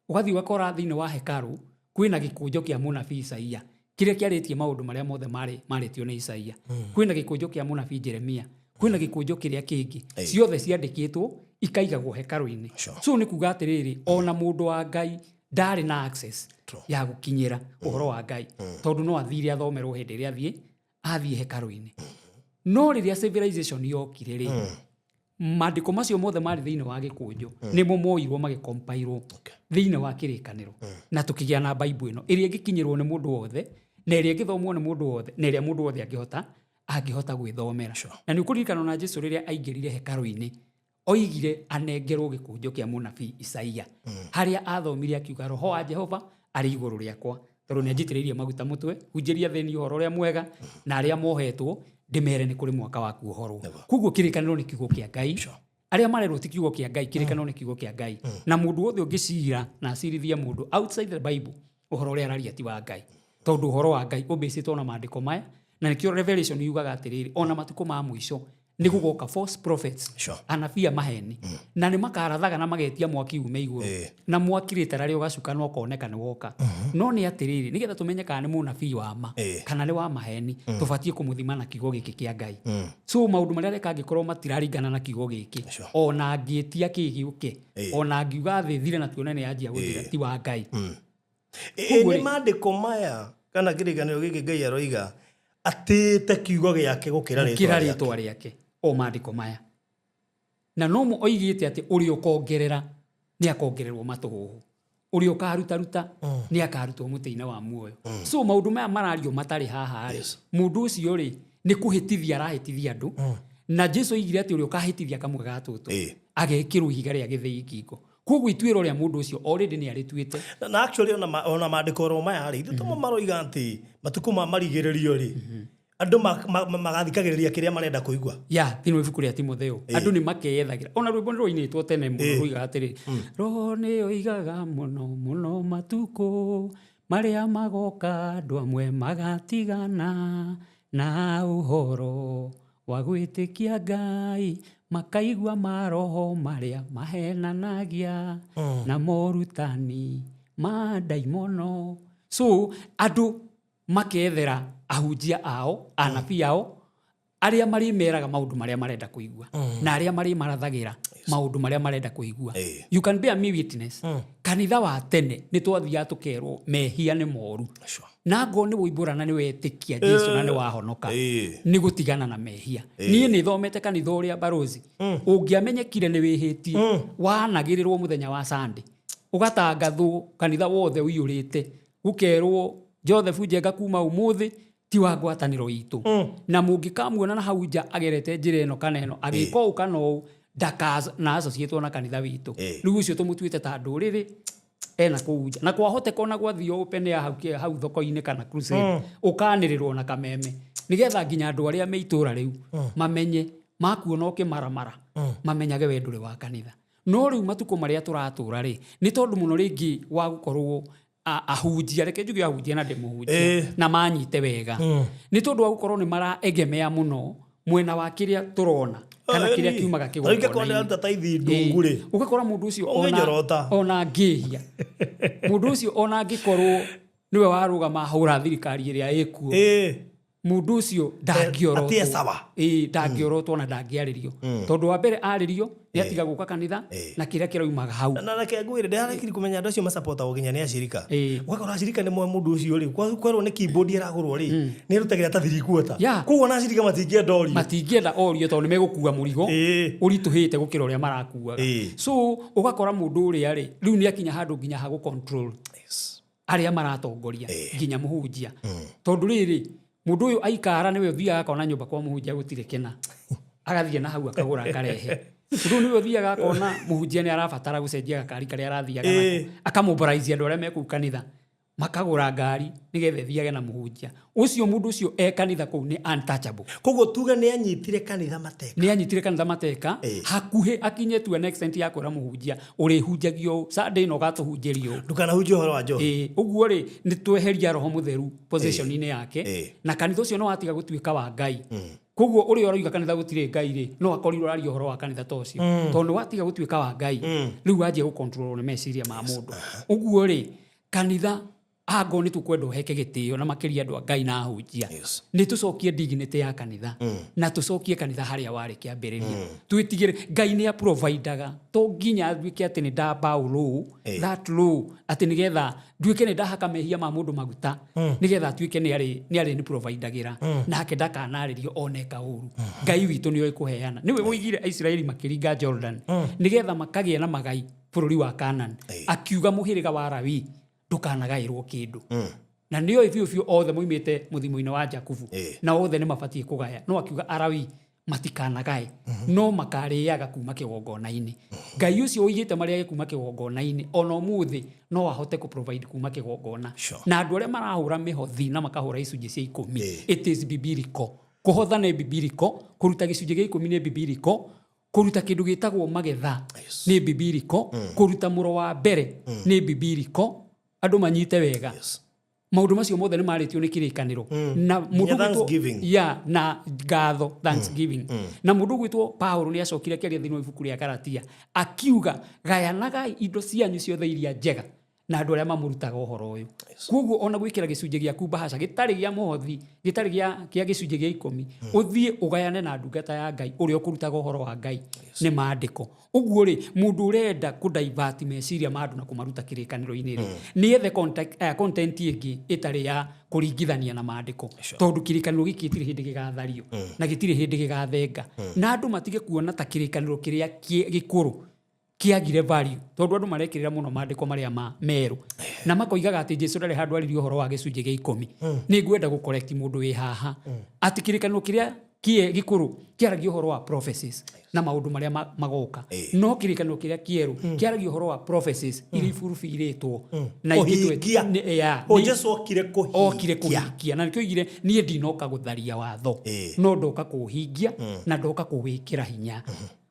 Ũgathiĩ ũgakora thĩinĩ wa hekarũ kwĩna gĩkũnjo kĩa mũnabii Isaia kĩrĩa kĩarĩtie maũndũ marĩa mothe marĩ marĩtio nĩ Isaia, kwĩna gĩkũnjo kĩa mũnabii Jeremia, kwĩna gĩkũnjo kĩrĩa kĩngĩ, ciothe ciandĩkĩtwo ikaigagwo hekarũ-inĩ. So nĩ kuga atĩrĩrĩ, ona mũndũ wa Ngai ndarĩ na access ya gũkinyĩra ũhoro wa Ngai, tondũ no athire athomerwo hĩndĩ ĩrĩa athiĩ hekarũ-inĩ. No rĩrĩa civilization yokire rĩ, maandĩko macio mothe marĩ thĩinĩ wa gĩkũnjo nĩmo moirwo magĩkompairwo thĩinĩ wa kĩrĩkanĩro, na tũkĩgĩa na Bible ĩno ĩrĩa ĩngĩkinyĩrwo nĩ mũndũ wothe, na ĩrĩa ĩngĩthomwo nĩ mũndũ wothe, na ĩrĩa mũndũ wothe angĩhota gwĩthomera. Na nĩ ũkũririkana ona Jesu rĩrĩa aingĩrire hekarũ-inĩ oigire anengerwo gĩkũnjo kĩa mũnabii Isaia, harĩa athomire akiuga, "Roho wa Jehova arĩ igũrũ rĩakwa, tondũ nĩ anjitĩrĩirie maguta mũtwe hunjĩria thĩni ũhoro ũrĩa mwega, na arĩa mohetwo ndĩmere nĩ kũrĩ mwaka wa kuohorwo." Koguo kĩrĩkanĩro nĩ kiugo kĩa Ngai. Arĩa marerwo ti kiugo kĩa Ngai, kĩrĩkanĩro nĩ kiugo kĩa Ngai. Na mũndũ wothe ũngĩcira na acirithie mũndũ outside the Bible, ũhoro ũrĩa araria ti wa Ngai, tondũ ũhoro wa Ngai ũmbĩcĩtwo na maandĩko maya. Na nĩkĩo Revelation yugaga atĩrĩrĩ, ona matukũ ma mũico nĩ gũgoka false prophets, anabii a maheni, na nĩ makarathaga na magetia mwaki ume igũrũ. Na mwaki rĩtara rĩa ũgacuka na ũkoneka nĩ woka. No nĩ atĩrĩrĩ, nĩgetha tũmenye kana nĩ mũnabii wa ma kana nĩ wa maheni, tũbatiĩ kũmũthima na kiugo gĩkĩ kĩa Ngai. So maũndũ marĩa areka angĩkorwo matiraringana na kiugo gĩkĩ, ona angĩtia kĩ gĩũke, ona angiuga thĩ thire na tuone nĩ yanjia gũthira, ti wa Ngai. Ĩ Koguo nĩ rĩ- maandĩko maya kana kĩrĩkanĩro gĩkĩ Ngai aroiga atĩĩte kiugo gĩake gũkĩra gũkĩra rĩtwa rĩake. Rĩtwa rĩake, o maandĩko maya. Na no mo oigĩte atĩ ũrĩa ũkongerera nĩ akongererwo matũhũhũ, ũrĩa ũkarutaruta nĩ akarutwo mũtĩ-inĩ wa muoyo. So maũndũ maya marario matarĩ haha rĩ, mũndũ ũcio rĩ, nĩ kũhĩtithia arahĩtithia andũ. Na Jesu oigire atĩ ũrĩa ũkahĩtithia kamwe ga tũtũ agekĩrwo ihiga rĩa gĩthĩi ngingo. Koguo ituĩro rĩa mũndũ ũcio already nĩ arĩtuĩte. Na actually ona maandĩko oro maya rĩ, ithuĩ tomo maroiga atĩ matukũ ma marigĩrĩrio rĩ, andũ magathikagĩrĩria kĩrĩa marenda kũigua. Ya thĩinĩ wa ibuku rĩa Timotheo, andũ nĩ makeyethagĩra. Ona rwĩmbo nĩ rwainĩtwo tene mũno rũigaga atĩrĩ, Roho nĩ oigaga mũno mũno matukũ marĩa magoka andũ amwe magatigana na ũhoro wa gwĩtĩkia Ngai, makaigua maroho marĩa mahenanagia na morutani ma ndaimono. So andũ makethera ahunjia ao, anabii ao, arĩa marĩmeraga maũndũ marĩa marenda kũigua na arĩa marĩmarathagĩra maũndũ marĩa marenda kũigua. You can bear me witness, kanitha wa tene nĩ twathiaga tũkerwo mehia nĩ moru, na ngorwo nĩ woimbũra na nĩ wetĩkia Jesu na nĩ wahonoka, nĩ gũtigana na mehia. Niĩ nĩ thomete kanitha ũrĩa barozi ũngĩamenyekire nĩ wĩhĩtie, wanagĩrĩrwo mũthenya wa Sunday, ũgatangathwo kanitha wothe ũiyũrĩte, gũkerwo Joseph Njenga kuma ũmũthĩ ti wa ngwatanĩro itũ, na mũngĩkamuona na hau nja agerete njĩra ĩno kana ĩno, agĩka ũũ kana ũũ, ndakana associate na kanitha witũ. Rĩu ũcio tũmũtuĩte ta ndũrĩrĩ ena kũu nja, na kwahoteka ona gwathiĩ open air hau hau thoko-inĩ kana crusade, ũkanĩrĩrwo na kameme nĩgetha nginya andũ arĩa me itũra rĩu mamenye, makuona ũkĩmaramara, mamenyage we ndũrĩ wa kanitha. No rĩu matukũ marĩa tũratũra rĩ, nĩ tondũ mũno rĩngĩ wa gũkorwo ahunjia, reke njuge ahunjia na ndĩmũhunjia na manyite wega, nĩ tondũ wa gũkorwo nĩ maraegemea mũno mwena wa kĩrĩa tũrona. Kana kĩrĩa kiumaga kĩgongona. Kĩgongona-inĩ. Ndĩraruta taithi ndungu rĩ. Ũgakora mũndũ ũcio ona Ũngĩnjorota. Ona angĩhia, mũndũ ũcio ona angĩkorwo nĩwe warũgama ahũra thirikari ĩrĩa ĩkuo, mũndũ ũcio ndangĩorotwo. Atie sawa. Ĩĩ, ndangĩorotwo na ndangĩarĩrio, tondũ wa mbere arĩrio nĩ atiga gũka kanitha na kĩrĩa kĩraumaga hau. Na reke ngwĩre, ndĩrarekiri kũmenya andũ acio masapotagwo nginya nĩ acirika. Ũgakora acirika nĩ moĩ mũndũ ũcio rĩ, kwerwo nĩ keyboard ĩragũrwo rĩ, nĩ ĩrutagĩra ta 3/4. Koguo ona acirika matingĩenda orio. Matingĩenda orio tondũ nĩ megũkua mũrigo ũritũhĩte gũkĩra ũrĩa marakuaga. So ũgakora mũndũ ũrĩa rĩ, rĩu nĩ akinya handũ nginya ha gũ control arĩa maratongoria, nginya mũhunjia, tondũ rĩrĩ, mũndũ ũyũ aikara nĩwe ũthiaga akona nyũmba kwa mũhunjia gũtirĩ kĩna, agathiĩ na hau akagũra akarehe. Mũndũ ũyũ nĩwe ũthiaga akona mũhunjia nĩ arabatara gũcenjia gakari karĩa arathiaga nako, akamobilize andũ arĩa me kũu kanitha, makagũra ngari nĩgetha ĩthiage na mũhunjia ũcio. Mũndũ ũcio e kanitha kũu nĩ untouchable. Koguo tuge nĩ anyitire kanitha mateka. Nĩ anyitire kanitha mateka, hakuhĩ akinye to an extent ya kwĩra mũhunjia, ũrĩhunjagia ũũ Sunday ĩno, ũgatũhunjĩria ũũ. Ndũkanahunjie ũhoro wa njohi. Ĩĩ, ũguo rĩ, nĩ tweheria Roho Mũtheru position-inĩ yake, na kanitha ũcio nĩ watiga gũtuĩka wa Ngai. Koguo ũrĩa ũroiga kanitha gũtirĩ Ngai rĩ, no akorirwo ũraria ũhoro wa kanitha ta ũcio, tondũ nĩ watiga gũtuĩka wa Ngai. Rĩu wanjia gũcontrol nĩ meciria ma mũndũ. Ũguo rĩ, kanitha ango nĩ tũkwenda ũheke gĩtĩo, na makĩria andũ a Ngai na ahunjia, nĩ tũcokie dignity ya kanitha na tũcokie kanitha harĩa warĩ kĩambĩrĩria. Twĩtigĩre Ngai nĩ aprovidaga. To nginya nduĩke atĩ nĩ ndabow low, that low, atĩ nĩgetha nduĩke nĩ ndahaka mehia ma mũndũ maguta nĩgetha atuĩke nĩ arĩ nĩ providagĩra nake ndakanarĩrio oneka ũru. Ngai witũ nĩ oĩ kũheana. Nĩwe woigire Aisiraeli makĩringa Jordan nĩgetha makagĩe na magai bũrũri wa Canaan, akiuga mũhĩrĩga wa Lawi ndũkanagaĩrwo kĩndũ, na nĩoĩ biũ biũ othe moimĩte mũthimo-inĩ wa Jakubu na othe nĩ mabatiĩ kũgaya, no akiuga Arawi matikanagae, no makarĩaga kuma kĩgongona-inĩ. Ngai ũcio ũigĩte marĩage kuma kĩgongona-inĩ, ona ũmũthĩ no ahote kũ provide kuma kĩgongona. Na andũ arĩa marahũra mĩhothi na makahũra icunjĩ cia 10, it is biblical. Kũhotha nĩ biblical, kũruta gĩcunjĩ gĩa 10 nĩ biblical, kũruta kĩndũ gĩtagwo magetha nĩ biblical, kũruta mũro wa mbere nĩ biblical. Andũ manyite wega, maũndũ macio mothe nĩ marĩtio nĩ kĩrĩkanĩro na mũndũ Nginya thanksgiving. Ya, na ngatho, thanksgiving. Na mũndũ ũgwĩtwo Paulo nĩ acokire akĩaria thĩinĩ wa ibuku rĩa Galatia, akiuga, "Gayanagai indo cianyu ciothe iria njega na andũ arĩa mamũrutaga ũhoro ũyũ." Koguo ona gwĩkĩra gĩcunjĩ gĩaku mbahaca gĩtarĩ gĩa mũhothi, gĩtarĩ gĩa gĩcunjĩ gĩa 10, ũthiĩ ũgayane na ndungata ya Ngai ũrĩa ũkũrutaga ũhoro wa Ngai nĩ maandĩko. Ũguo rĩ, mũndũ ũrenda kũdivert meciria ma andũ na kũmaruta kĩrĩkanĩro-inĩ rĩ, nĩ ethe content ĩngĩ ĩtarĩ ya kũringithania na maandĩko, tondũ kĩrĩkanĩro gĩkĩ gĩtirĩ hĩndĩ gĩgathario na gĩtirĩ hĩndĩ gĩgathenga. Na andũ matige kuona ta kĩrĩkanĩro kĩrĩa gĩkũrũ kĩagire value, tondũ andũ marekĩrĩra mũno maandĩko marĩa ma merũ na makoigaga atĩ Jesu ndarĩ handũ aririe ũhoro wa gĩcunjĩ gĩa 10. Nĩ ngwenda gũcorrect mũndũ wĩ haha atĩ kĩrĩkanĩro kĩrĩa gĩkũrũ kĩaragia ũhoro wa prophecies na maũndũ marĩa magoka, no kĩrĩkanĩro kĩrĩa kĩerũ kĩaragia ũhoro wa prophecies iria iburubirĩtwo na ingĩ Kũhingia. Ya, O Jesu okire okire kũhingia. Kũhingia. Na nĩkĩo oigire, "Niĩ ndinoka gũtharia watho, no ndoka kũũhingia na ndoka kũwĩkĩra hinya."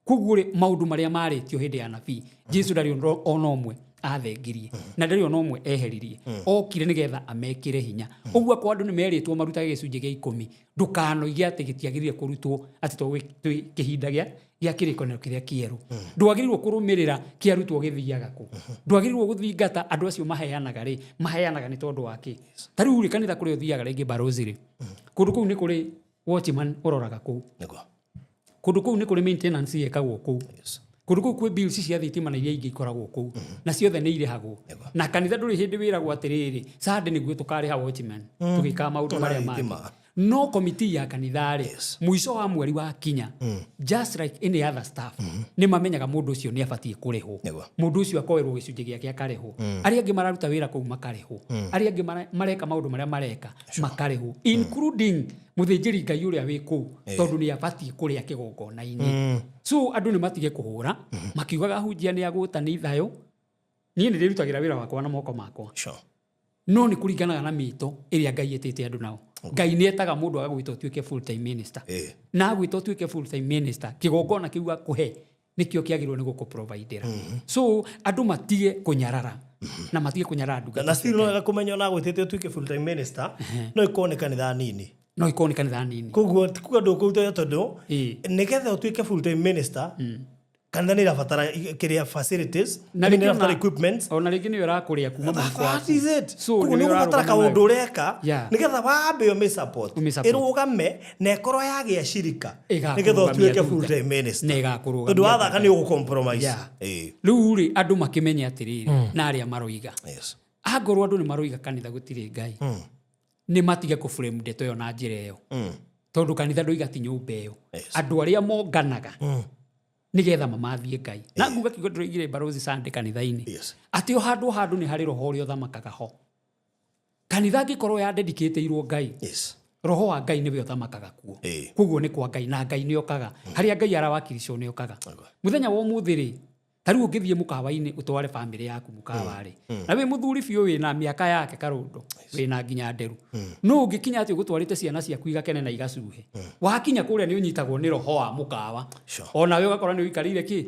Koguo rĩ, maũndũ marĩa marĩtio hĩndĩ ya nabii Jesu, ndarĩ ũndũ ona ũmwe athengirie na ndarĩ ona ũmwe eheririe. Okire nĩgetha amekĩre hinya. Ũguo akorwo andũ nĩ merĩtwo marutage gĩcunjĩ gĩa 10, ndũkanoige atĩ gĩtiagĩrĩire kũrutwo atĩ tondũ twĩ kĩhinda gĩa kĩrĩkanĩro kĩrĩa kĩerũ. Ndwagĩrĩirwo kũrũmĩrĩra kĩarutwo gĩthiaga kũ. Ndwagĩrĩirwo gũthingata andũ acio maheanaga rĩ, maheanaga nĩ tondũ wa kĩ. Ta rĩu rĩ, kanitha kũrĩa ũthiaga rĩngĩ barozi rĩ, kũndũ kũu nĩ kũrĩ watchman ũroraga kũu. Kũndũ kũu nĩ kũrĩ maintenance yekagwo kũu. Kũndũ kũu kwĩ bills cia thitima na iria ingĩ ikoragwo kũu, na ciothe nĩ irĩhagwo. Na kanitha ndũrĩ hĩndĩ wĩragwo atĩrĩrĩ, Sunday nĩguo tũkarĩha watchman tũgĩkaga maũndũ Ona marĩa mangĩ. thitima. No komiti ya kanitha rĩ, mũico wa mweri wa kinya, just like any other staff, nĩ mamenyaga mũndũ ũcio nĩ abatiĩ kũrĩhwo. Mũndũ ũcio akoerwo gĩcunjĩ gĩake akarĩhwo, arĩa angĩ mararuta wĩra kũu makarĩhwo, arĩa angĩ mareka maũndũ marĩa mareka makarĩhwo, including mũthĩnjĩri Ngai ũrĩa wĩ kũu, tondũ nĩ abatiĩ kũrĩa kĩgongona-inĩ. So andũ nĩ matige kũhũra makiugaga hunjia nĩ agũta nĩ ithayũ. Niĩ nĩ ndĩrutagĩra wĩra wakwa na moko makwa. No nĩ kũringanaga na mĩto ĩrĩa Ngai ĩtĩte andũ nao. Ngai nĩ etaga mũndũ agagwĩta ũtuĩke full time minister, na agwĩta ũtuĩke full time minister, kĩgongona kĩu akũhe nĩkĩo kĩagĩrĩirwo nĩ gũkũprovidera. So andũ matige kũnyarara na matige kũnyarara ndungata Na cia still no Ngai. wega kũmenya ona agwĩtĩte ũtuĩke full time minister, no ĩkorwo nĩ kanitha nini. No ikorwo nĩ kanitha nini. Koguo ti kuga ndũkũruta wĩra tondũ nĩgetha ũtuĩke full time minister, kanitha nĩ ĩrabatara kĩrĩa, facilities, Na nĩ rĩngĩ ĩrabatara equipment. Ona rĩngĩ nĩyo ĩrakũrĩa kuma mũhuko That waku. is it. So, Koguo nĩwe nĩ ũgũbatara ũrarũgama kaũndũ nayo. ũreka nĩgetha wambe ũmĩ-support, Ũmĩ-support. ĩrũgame na ĩkorwo yagĩa cirika Ĩgakũrũgamia nĩgetha ũtuĩke thutha. full time minister, Na ĩgakũrũgamia tondũ wathaka thutha. nĩ ũgũ-compromise. Rĩu rĩ, andũ makĩmenye atĩrĩrĩ, na arĩa maroiga, angorwo andũ nĩ maroiga kanitha gũtirĩ Ngai, nĩ matige kũ-frame ndeto ĩyo na njĩra ĩyo, tondũ kanitha ndũiga ti nyũmba ĩyo. Andũ arĩa monganaga nĩgetha mamathie Ngai, na nguga kiugo ndĩroigire Barozi Sunday kanitha-inĩ, atĩ o handũ o handũ nĩ harĩ roho ũrĩa ũthamakaga ho. Kanitha angĩkorwo ya dedicate-irwo Ngai, roho wa Ngai nĩwe ũthamakaga kuo. Koguo nĩ kwa Ngai, na Ngai nĩ okaga. Harĩa Ngai arawakiricwo nĩ okaga. Mũthenya wa ũmũthĩ rĩ, ta rĩu ũngĩthiĩ mũkawa-inĩ ũtware bamĩrĩ yaku mũkawa rĩ, na wĩ mũthuri biũ wĩna mĩaka yake karũndo, wĩna nginya nderu, no ũngĩkinya atĩ ũgũtwarĩte ciana ciaku igakene na igacuhe, wakinya kũrĩa nĩ ũnyitagwo nĩ roho wa mũkawa. Onawe ũgakora nĩ ũikarĩire kĩ,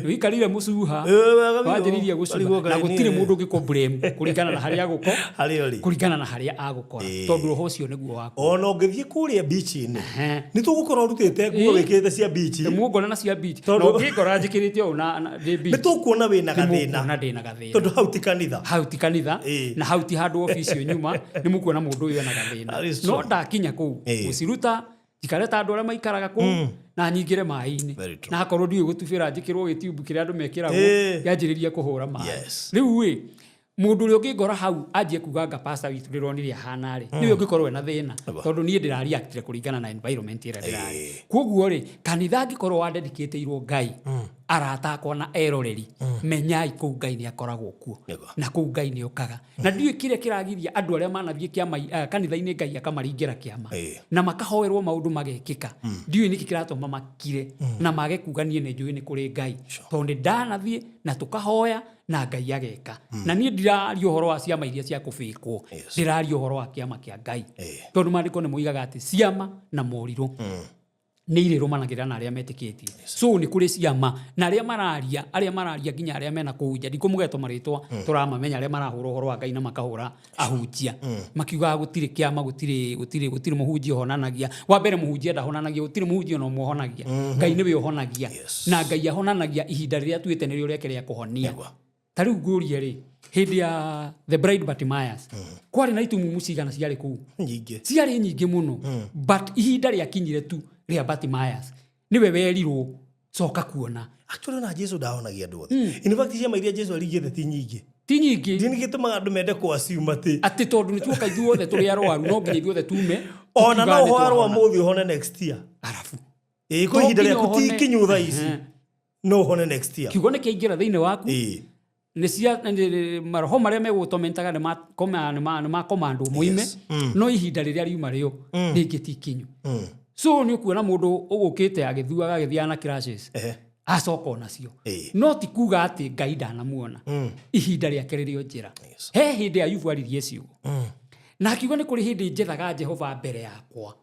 nĩ ũikarĩire mũcuha. Wega biũ. Wanjĩrĩirie gũcuha Warigwo na Ngai gũtirĩ niĩ. mũndũ ũngĩkũ blame kũringana na harĩa agũko Harĩa ũrĩ. kũringana na harĩa agũkora, tondũ roho ũcio nĩguo waku. Ona ũngĩthiĩ kũrĩa beach-inĩ, nĩ tũgũkorwo ũrutĩte nguo wĩkĩrĩte cia beach. Mũngona na cia beach, na ũngĩngora njĩkĩrĩte ũũ na ndĩ Nĩ beach, tũkuona wĩna gathĩna. Nĩmũkuona ndĩna gathĩna. Tondũ hau ti kanitha. Hau ti kanitha. Na hau ti handũ obici nyuma nĩ mũkuona mũndũ ũyũ ena gathĩna. That is No true. ndakinya kũu, gũciruta njikare ta andũ arĩa maikaraga kũu na nyingĩre maĩ-inĩ. Very true. Na akorwo ndiũĩ gũtubĩra, njĩkĩrwo gĩtiubu kĩrĩa andũ mekĩragwo, kĩanjĩrĩrie kũhũra maĩ. Rĩu ĩ, mũndũ ũrĩa ũngĩngora hau anjie kuga anga pastor witũ ndĩronire ahana rĩ, nĩwe ũngĩkorwo ena thĩna, tondũ niĩ ndĩrareactire kũringana na environment ĩrĩa ndĩrarĩ. Koguo rĩ, kanitha angĩkorwo wa dedicate-irwo Ngai, arata akwa na eroreri, menyai kũu Ngai nĩ akoragwo kuo. Na kũu Ngai nĩ okaga. Na ndiũĩ kĩrĩa kĩragiria andũ arĩa manathiĩ kĩama, kanitha-inĩ Ngai akamaringĩra kĩama na makahoerwo maũndũ magekĩka. Ndiũĩ nĩkĩ kĩratũma makire na mage kuga niĩ nĩ njũĩ nĩ kũrĩ Ngai, tondũ nĩ ndanathiĩ na tũkahoya na Ngai ageka. Na niĩ ndiraria ũhoro wa ciama iria cia kũbĩkwo, ndĩraria ũhoro wa kĩama kĩa Ngai, tondũ maandĩko nĩ moigaga atĩ ciama na morirũ nĩ irĩrũmanagĩrĩra na arĩa metĩkĩtie. So nĩ kũrĩ ciama, na arĩa mararia nginya arĩa mena kũu nja, ndikũmũgetwo marĩtwa, tũramamenya, arĩa marahũra ũhoro wa Ngai na makahũra ahunjia makiugaga gũtirĩ kĩama, gũtirĩ mũhunjia ũhonanagia. Wa mbere, mũhunjia ndahonanagia, gũtirĩ mũhunjia ona ũmwe ũhonagia. Ngai nĩwe ũhonagia, na Ngai ahonanagia ihinda rĩrĩa atuĩte nĩrĩo rĩake rĩa kũhonia. Ta rĩu ngũrie rĩ, hĩndĩ ya the blind Bartimaeus, kwarĩ na itumumu cigana ciarĩ kũu? Nyingĩ. Ciarĩ nyingĩ mũno, but ihinda rĩakinyire tu rĩa Bartimaeus, nĩwe werirwo coka kuona. Actually, ona Jesu ndahonagia andũ othe. In fact, ciama iria Jesu aringĩte ti nyingĩ. Ti nyingĩ. Ndini gĩtũmaga andũ mende kũ-assume atĩ atĩ tondũ nĩ tuoka ithuothe tũrĩ arwaru, no nginya ithuothe tume ona no tũkiugaga nĩ ũhoarwo twahona. mũthĩ ũhone next year. Arabu Ĩĩ, kwĩ ihinda To nginya rĩaku ti ũhone. ikinyu thaa ici, no ũhone next year. Kiugo nĩ kĩaingĩra thĩinĩ waku, nĩ cia maroho marĩa megũtomentaga nĩ ma command mũime, no ihinda rĩrĩa riuma rĩo rĩngĩ ti ikinyu. So nĩ ũkuona mũndũ ũgũkĩte agĩthuaga, agĩthiaga na crashes, acoka onacio. No ti kuga atĩ Ngai ndanamuona, ihinda rĩake rĩrĩ o njĩra. He hĩndĩ Ayubu aririe ciugo na akiuga nĩ kũrĩ hĩndĩ njethaga Jehova mbere yakwa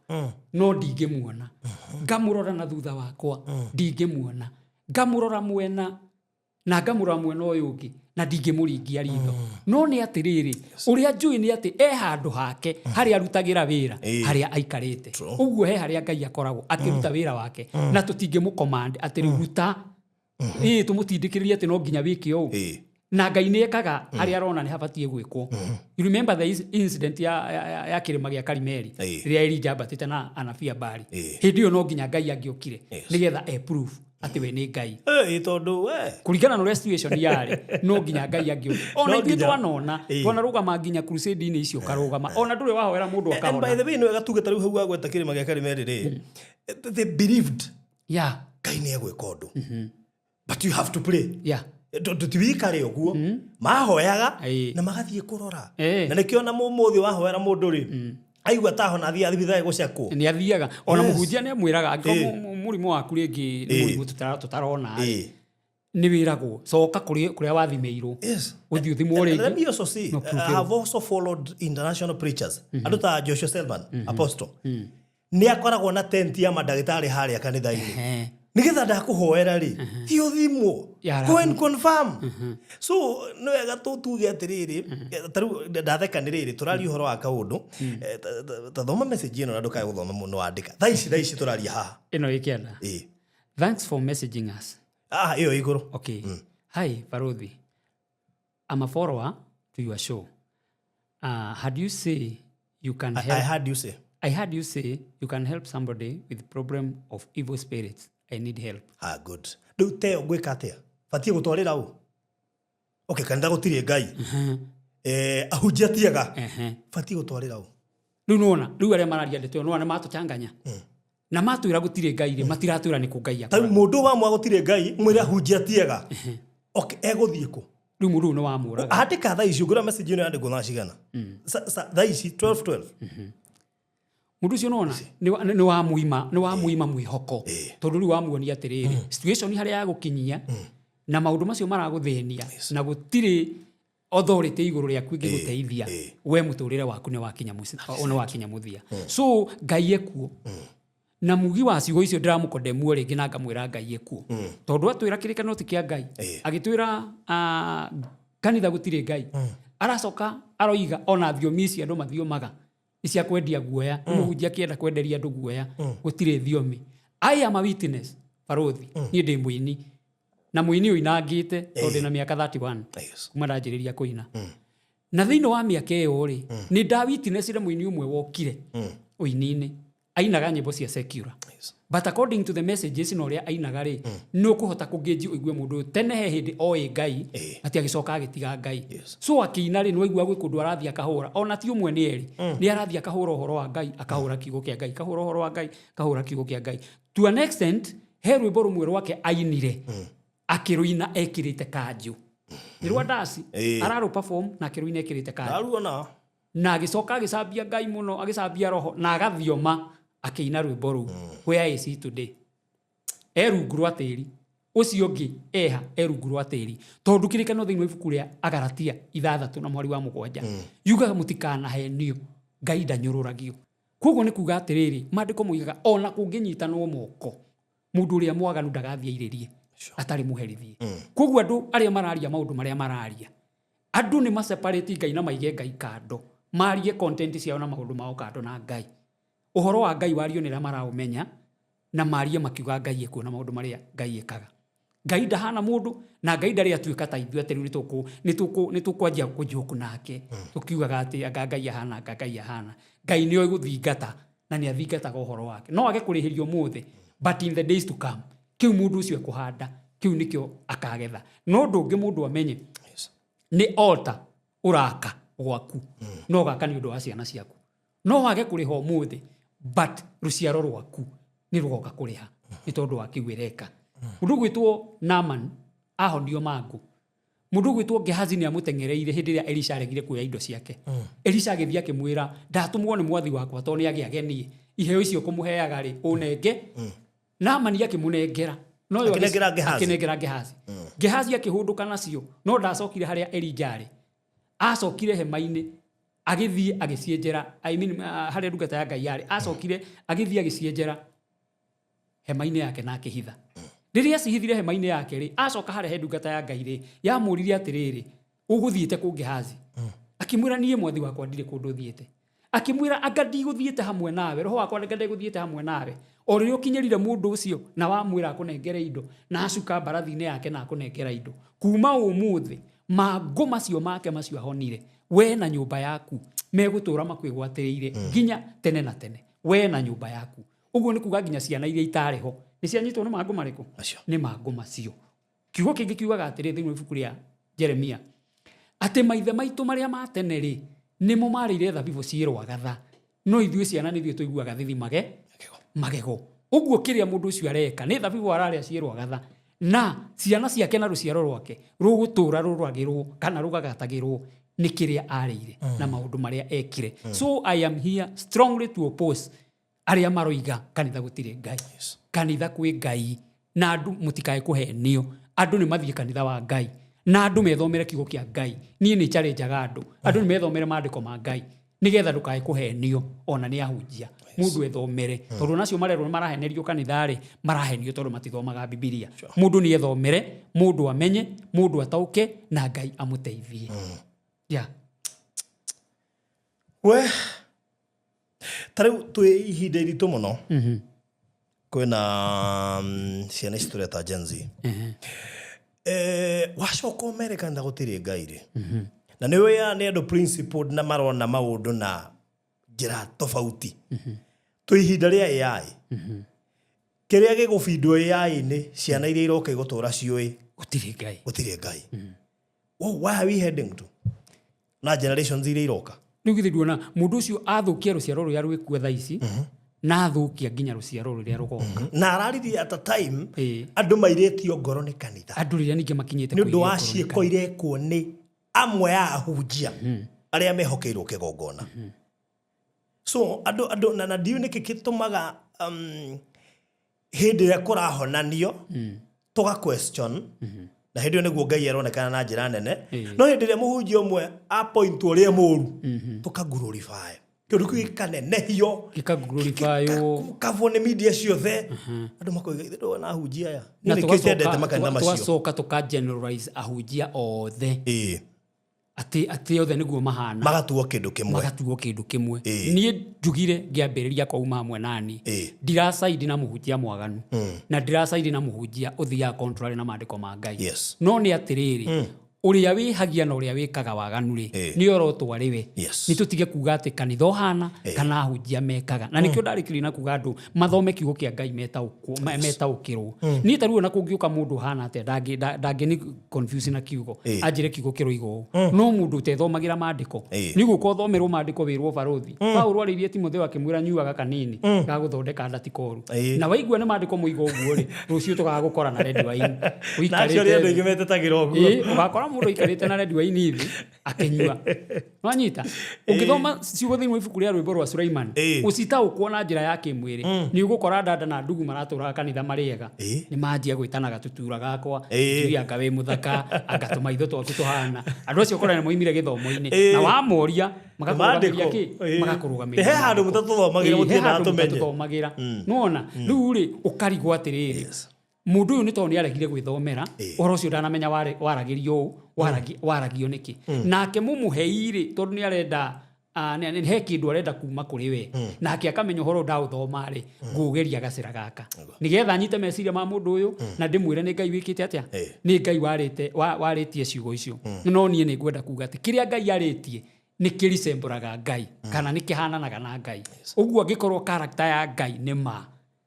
no ndingĩmuona, ngamũrora na thutha wakwa ndingĩmuona, ngamũrora mwena na ngamũrora mwena ũyũ ũngĩ na ndingĩmũringia ritho. No nĩ atĩrĩrĩ, ũrĩa njũĩ nĩ atĩ e handũ hake harĩa arutagĩra wĩra, harĩa aikarĩte. Ũguo he harĩa Ngai akoragwo akĩruta wĩra wake, na tũtingĩmũ-command atĩ rĩu ruta, ĩĩ, tũmũtindĩkĩrĩrie atĩ no nginya wĩke ũũ. Na Ngai nĩ ekaga harĩa arona nĩ habatiĩ gwĩkwo. You remember the incident ya kĩrĩma gĩa Karimeli, rĩrĩa Elija ambatĩte na anabii a Baali? Hĩndĩ ĩyo no nginya Ngai angĩokire nĩgetha e proof atĩ we nĩ Ngai. Tondũ we Kũringana na ũrĩa situation yarĩ, no nginya Ngai angĩokire. Ona No ithuĩ twanona twanarũgama nginya crusade-inĩ icio, ũkarũgama ona ndũrĩ wahoera mũndũ And by akahona. the way, nĩ wega tuge ta rĩu hau wagweta kĩrĩma gĩa Karimeli rĩ, they believed Ngai nĩ egwĩka ũndũ, but you have to pray, tondũ ti wikare ũguo mahoyaga na magathiĩ kũrora. Na nĩkĩo na mũmũthĩ wahoera mũndũ rĩ, aigua tahona, athiĩ thibitarĩ gũcekwo. Nĩ athiaga ona mũhunjia nĩ amwĩraga angĩkorwo mũrimũ waku rĩngĩ nĩ mũrimũ tũtarona rĩ, nĩ wĩragwo coka kũrĩa wathimĩirwo, ũthiĩ ũthimwo And let rĩngĩ. me also say, No, I proof have also followed international preachers. Andũ ta Joshua Selman, apostle. Nĩ akoragwo na tent ya mandagĩtarĩ harĩa kanitha-inĩ. Nĩgetha ndakũhoera rĩ, ti ũthimwo. Ya Go and confirm. So nĩ wega tũtuge atĩrĩrĩ, ta rĩu ndatheka nĩ rĩrĩ, tũraria ũhoro wa kaũndũ. Ta thoma message ĩno na ndũkae gũthoma mũno wandĩka. Thaa ici tũraria haha. Ĩno ĩ kĩanda. Ĩ. Thanks for messaging us. Ah, ĩyo igũrũ. Okay. Hi, Baruthi. I'm a follower to your show. Had you say you can help? I heard you say. I heard you say you can help somebody with problem of evil spirits. I need help. Ah, good. Rĩu teo ngwĩka atĩa? Batiĩ gũtwarĩra ũ? Okay, kanitha gũtirĩ Ngai. Ahunjia tiega. Batiĩ gũtwarĩra ũ? Rĩu nĩwona, rĩu arĩa mararia ndeto ĩyo nĩwona nĩmatũchanganya. Na matwĩra gũtirĩ Ngai rĩ, matiratwĩra nĩ kũ Ngai Ta rĩu akoragwo. Mũndũ wamwa gũtirĩ Ngai, mwĩre ahunjia tiega. Okay, egũthiĩ kũ? Rĩu mũndũ ũyũ nĩ wamũraga. Andĩka thaa ici, ũngĩrora message ĩno yandĩkwo thaa cigana? Thaa ici 12 12. Mũndũ ũcio nona nĩ wamũima mwĩhoko, tondũ rĩu wamuonia atĩrĩrĩ, situation harĩa yagũkinyia na maũndũ macio maragũthĩnia na gũtirĩ authority igũrũ rĩaku ĩngĩgũteithia, we mũtũrĩre waku nĩ wakinya mũthia. So Ngai ekuo, na mugi wa ciugo icio ndĩramũkondemuo rĩngĩ na ngamwĩra Ngai ekuo, tondũ atwĩra kĩrĩkanĩro ti kĩa Ngai, agĩtwĩra kanitha gũtirĩ Ngai, aracoka aroiga ona thiomi ici andũ mathiomaga nĩ cia kwendia guoya. Mũhunjia akĩenda kwenderia andũ guoya, gũtirĩ thiomi. I am a witness, Barothi. Niĩ ndĩ mũini na mũini ũinangĩte tondũ ndĩna mĩaka 31 kuma ndanjĩrĩria kũina, na thĩinĩ wa mĩaka ĩyo rĩ, nĩ ndawitnessire mũini ũmwe wokire ũini-inĩ ainaga nyĩmbo cia secular, but according to the messages na ũrĩa ainaga rĩ, nĩ ũkũhota kũngĩnji ũigue mũndũ ũyũ tene he hĩndĩ oĩ Ngai, ati agĩcoka agĩtiga Ngai. So akĩina rĩ, nĩ waigua gwĩ kũndũ arathiĩ akahũra, ona ti ũmwe nĩ erĩ, nĩ arathiĩ akahũra ũhoro wa Ngai, akahũra kiugo kĩa Ngai, akahũra ũhoro wa Ngai, akahũra kiugo kĩa Ngai. To an extent, he rwĩmbo rũmwe rwake ainire, akĩrũina ekĩrĩte kanjũ, nĩ rwa ndaci. Ararũ perform na akĩrũina ekĩrĩte kanjũ. Ndaruona. Na agĩcoka agĩcambia Ngai mũno, agĩcambia roho na agathioma akĩina rwĩmbo rũu. Where is he today? E rungu rwa tĩri. Ũcio ũngĩ eha e rungu rwa tĩri, tondũ kĩrĩkanĩro thĩinĩ wa ibuku rĩa Agaratia 6 na mweri wa 7 yugaga mũtikanahenio, Ngai ndanyũrũragio. Koguo nĩ kuga atĩrĩrĩ, maandĩko moigaga ona kũngĩnyitanwo moko, mũndũ ũrĩa mwaganu ndagathiĩ airĩrie atarĩ mũherithie. Koguo andũ arĩa mararia maũndũ marĩa mararia, andũ nĩ maseparate Ngai na maige Ngai kando, marie content ciao na maũndũ mao kando na Ngai. Ũhoro wa Ngai wario nĩ arĩa maraũmenya, na marie makiuga Ngai ekuo na maũndũ marĩa Ngai ĩkaga. Ngai ndahana mũndũ, na Ngai ndarĩ atuĩka ta ithuĩ atĩ rĩu nĩ tũkwanjia kũjoke nake tũkiugaga atĩ anga Ngai ahana, anga Ngai ahana. Ngai nĩ oĩ gũthingata na nĩ athingataga ũhoro wake. No age kũrĩhĩria ũmũthĩ, but in the days to come, kĩu mũndũ ũcio ekũhanda, kĩu nĩkĩo akagetha. No ũndũ ũngĩ mũndũ amenye, nĩ altar ũraka gwaku, no gaka nĩ ũndũ wa ciana ciaku. No wage kũrĩha ũmũthĩ, but rũciaro rwaku nĩ rũgoka kũrĩha nĩ tondũ wa kĩu ĩreka. Mũndũ ũgwĩtwo Naaman ahonio mangũ, Mũndũ ũgwĩtwo Gehazi nĩ amũteng'ereire hĩndĩ ĩrĩa Elisha aregire kuoya indo ciake. Elisha agĩthiĩ akĩmwĩra, "Ndatũmwo nĩ mwathi wakwa tondũ nĩ agĩa ageni, iheo icio kũmũheaga rĩ, ũnenge." Naamani akĩmũnengera. No yo Akĩnengera Gehazi. Akĩnengera Gehazi. Gehazi akĩhũndũka nacio, no ndacokire harĩa Elija arĩ. Acokire hema-inĩ, agĩthiĩ agĩcienjera, I mean, harĩa ndungata ya Ngai yarĩ. Acokire agĩthiĩ agĩcienjera hema-inĩ yake na akĩhitha. Rĩrĩa acihithire hema-inĩ yake rĩ, acoka harĩa he ndungata ya Ngai rĩ, yamũririe atĩrĩrĩ, "Ũgũthiĩte kũ, Gehazi?" Akĩmwĩra, "Niĩ mwathi wakwa ndirĩ kũndũ thiĩte." Akĩmwĩra, "Anga ndigũthiĩte hamwe nawe? Roho wakwa anga ndegũthiĩte hamwe nawe? O rĩrĩa ũkinyĩrire mũndũ ũcio na wamwĩra akũnengere indo, na acuka mbarathi-inĩ yake na akũnengera indo, kuma ũmũthĩ mangũ macio make macio ahonire, we na nyũmba yaku megũtũũra makwĩgwatĩrĩire nginya tene na tene, we na nyũmba yaku." Ũguo nĩ kuga nginya ciana iria itarĩ ho nĩ cianyitwo nĩ mangũ marĩkũ? Macio. Nĩ mangũ macio. Kiugo kĩngĩ kiugaga atĩrĩ thĩinĩ wa ibuku rĩa Jeremia, atĩ maithe maitũ marĩa ma tene rĩ, nĩmo marĩire thabibũ ciĩ rwagatha, no ithuĩ ciana nĩ ithuĩ tũiguaga thithi magego. Ũguo kĩrĩa mũndũ ũcio areka nĩ thabibũ ararĩa ciĩ rwagatha, na ciana ciake na rũciaro rwake rũgũtũra rũragĩrwo kana rũgagatagĩrwo nĩ kĩrĩa arĩire na maũndũ marĩa ekire. So I am here strongly to oppose arĩa maroiga kanitha gũtirĩ Ngai. Kanitha kwĩ Ngai, na andũ mũtikae kũhenio. Andũ nĩ mathiĩ kanitha wa Ngai na andũ methomere kiugo kĩa Ngai. Niĩ nĩ challengeaga andũ, andũ nĩ methomere maandĩko ma Ngai. Nĩgetha ndũkae kũhenio ona nĩ ahunjia. Mũndũ ethomere, tondũ nacio marerwo nĩ marahenerio kanitha-rĩ, marahenio tondũ matithomaga Bibilia. Mũndũ nĩ ethomere, mũndũ amenye, mũndũ ataũke, na Ngai amũteithie. Yeah. We ta rĩu twĩ ihinda iritũ mũno. Kwĩna ciana ici tũreta Gen Z. Wacoka ũmere kanitha gũtirĩ Ngai rĩ, na nĩ ũĩ aya nĩ andũ principled na marona maũndũ na njĩra tofauti. Twĩ ihinda rĩa AI. Kĩrĩa gĩgũbindwo AI-inĩ, ciana iria iroka igũtũra ciũĩ gũtirĩ Ngai. Gũtirĩ Ngai. Oh, why are we heading to na generations iria iroka? Rĩu githĩ nduona mũndũ ũcio athũkia rũciaro rũrĩa rwĩkuo thaa ici, na athũkia nginya rũciaro rũrĩa rũgoka? Na araririe at a time andũ mairĩtio ngoro nĩ kanitha. Andũ rĩrĩa ningĩ makinyĩte nĩ ũndũ wa kũirio ngoro nĩ ciĩko kanitha. Irekwo nĩ amwe a ahunjia arĩa mehokeirwo kĩgongona. So andũ na ndiũĩ nĩkĩ gĩtũmaga hĩndĩ ĩrĩa kũrahonanio tũga question, na hĩndĩ ĩyo nĩguo Ngai aronekana na njĩra nene. No hĩndĩ ĩrĩa mũhunjia ũmwe apoint ũrĩa mũru, tũka glorify kĩũndũ kĩu, gĩkanenehio. Gĩkaglorifywo. Kavwo nĩ media ciothe, andũ makoiga ithe ndona ahunjia aya. Na Niĩ nĩkĩo itendete makanitha macio. Tũgacoka tũka generalize ahunjia othe atĩ othe nĩguo mahana. Magatuo kĩndũ kĩmwe. Magatuo kĩndũ kĩmwe. Niĩ njugire ngĩambĩrĩria kwauma hamwe nani, ndiracaidi na mũhunjia mwaganu, na ndiracaidi na mũhunjia ũthiaga contrary na maandĩko ma Ngai. No nĩ atĩrĩrĩ, ũrĩa wĩhagia na ũrĩa wĩkaga waganu rĩ, nĩ orotwo arĩ we. Nĩ tũtige kuga atĩ kanitha ũhana kana ahunjia mekaga, na nĩkĩo ndarĩkĩrĩria na kuga andũ mathome kiugo kĩa Ngai metaũkĩrwo. Niĩ ta rĩu ona kũngĩũka mũndũ ũhana atĩa, ndangĩni confuse na kiugo. Anjĩre kiugo kĩroiga ũũ, no mũndũ ũtethomagĩra maandĩko, nĩ gũka ũthomerwo maandĩko wĩrwo barothi Paulo arĩirie Timotheo akĩmwĩra nyuaga kanini gagũthondeka nda ti koru. Na waigua nĩ maandĩko moiga ũguo rĩ, rũciũ tũgagũkora na red wine. Na acio arĩa andũ aingĩ metetagĩra ũguo. Ĩĩ, ũgakora mũndũ aikarĩte na red wine thĩ akĩnyua. Wanyita, ũngĩthoma ciugo thĩinĩ wa ibuku rĩa Rwĩmbo rwa Suleiman, ũcitaũkwo na njĩra ya kĩmwĩrĩ, nĩ ũgũkora dada na ndugu maratũraga kanitha marĩ ega, nĩ manjia gwĩtana gatutura gakwa, ndiũĩ anga wĩ mũthaka, anga tũmaitho twaku tũhana. Andũ acio ũkora nĩ moimire gĩthomo-inĩ, na wamoria magakũrũgamĩria kĩ? Magakũrũgamĩria He handũ maandĩko. mũtatũthomagĩra, Ĩĩ, he mũtiendaga handũ tũmenye. mũtatũthomagĩra. Nĩwona rĩu rĩ, ũkarigwo atĩrĩrĩ, mũndũ ũyũ nĩ tondũ nĩ aregire gwĩthomera ũhoro ũcio, ndanamenya waragĩrio ũũ, waragio nĩkĩ. Nake mũmũhei rĩ, tondũ nĩ arenda he kĩndũ arenda kuma kũrĩ we, nake akamenya ũhoro ũyũ ndaũthoma rĩ, ngũgeria gacĩra gaka nĩgetha nyite meciria ma mũndũ ũyũ na ndĩmwĩre nĩ Ngai wĩkĩte atĩa, nĩ Ngai warĩtie ciugo icio. No niĩ nĩ ngwenda kuga atĩ kĩrĩa Ngai arĩtie nĩ kĩricembũraga Ngai kana nĩ kĩhananaga na Ngai. Ũguo angĩkorwo character ya Ngai nĩ ma,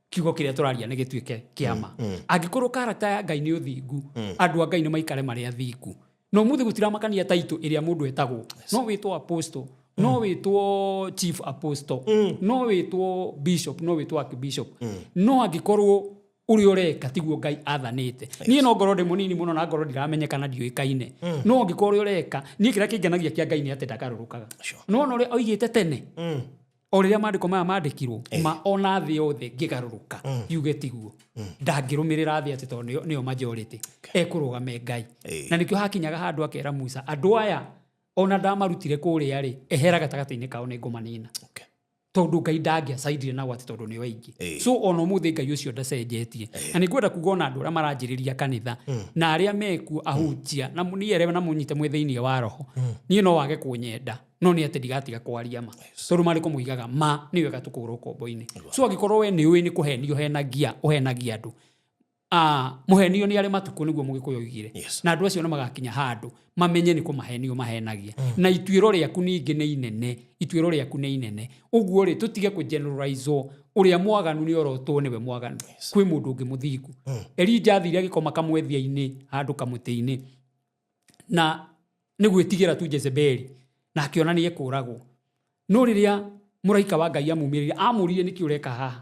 kiugo kĩrĩa tũraria nĩ gĩtuĩke kĩa ma. Angĩkorwo character ya Ngai nĩ ũthingu, andũ a Ngai nĩ maikare marĩ athingu. No mũthĩ gũtiramakania taitũ ĩrĩa mũndũ etagwo. No wĩtwo apostle, no wĩtwo chief apostle, no wĩtwo bishop, no wĩtwo archbishop, no angĩkorwo ũrĩa ũreka tiguo Ngai athanĩte, niĩ no ngorwo ndĩ mũnini mũno na ngorwo ndiramenyeka na ndiũĩkaine, no angĩkorwo ũrĩa ũreka, niĩ kĩrĩa kĩngenagia kĩa Ngai nĩ atĩ ndagarũrũkaga. No ona ũrĩa oigĩte tene, o rĩrĩa maandĩko maya mandĩkirwo ma, ona thĩ yothe ngĩgarũrũka yuge tiguo, ndangĩrũmĩrĩra thĩ atĩ tondũ nĩyo majority, ekũrũgame Ngai. Na nĩkĩo hakinyaga handũ akera Musa, andũ aya ona ndamarutire kũrĩa rĩ, ehera gatagatĩ-inĩ kao, nĩ ngũmanina. Tondũ Ngai ndangĩacaidire nao atĩ tondũ nĩo aingĩ. So ona ũmũthĩ Ngai ũcio ndacenjetie. Na nĩ ngwenda kuga ona andũ arĩa maranjĩrĩria kanitha na arĩa mekuo ahunjia na niĩ na mũnyite mwĩ thĩinĩ wa roho, niĩ no wage kũnyenda, no nĩ atĩ ndigatiga kwaria ma, tondũ maandĩko moigaga ma nĩyo ĩgatũkũra ũkombo-inĩ. So angĩkorwo we nĩ ũĩ nĩ kũhenio ũhenagia, ũhenagia andũ, mũhenio nĩ arĩ matukũ, nĩguo Mũgĩkũyũ oigire. Na andũ acio nĩ magakinya handũ mamenye nĩ kũmahenio mahenagia. Na ituĩro rĩaku ningĩ nĩ inene, ituĩro rĩaku nĩ inene. Ũguo rĩ, tũtige kũ-generalize-wo, ũrĩa mwaganu nĩ orotwo nĩwe mwaganu. Kwĩ mũndũ ũngĩ mũthingu. Elija athire agĩkoma kamwethia-inĩ handũ kamũtĩ-inĩ, na nĩ gwĩtigĩra tu Jezebeli, na akĩona nĩ ekũragwo. No rĩrĩa mũraika wa Ngai amumĩrĩire, amũririe, nĩkĩ ũreka haha?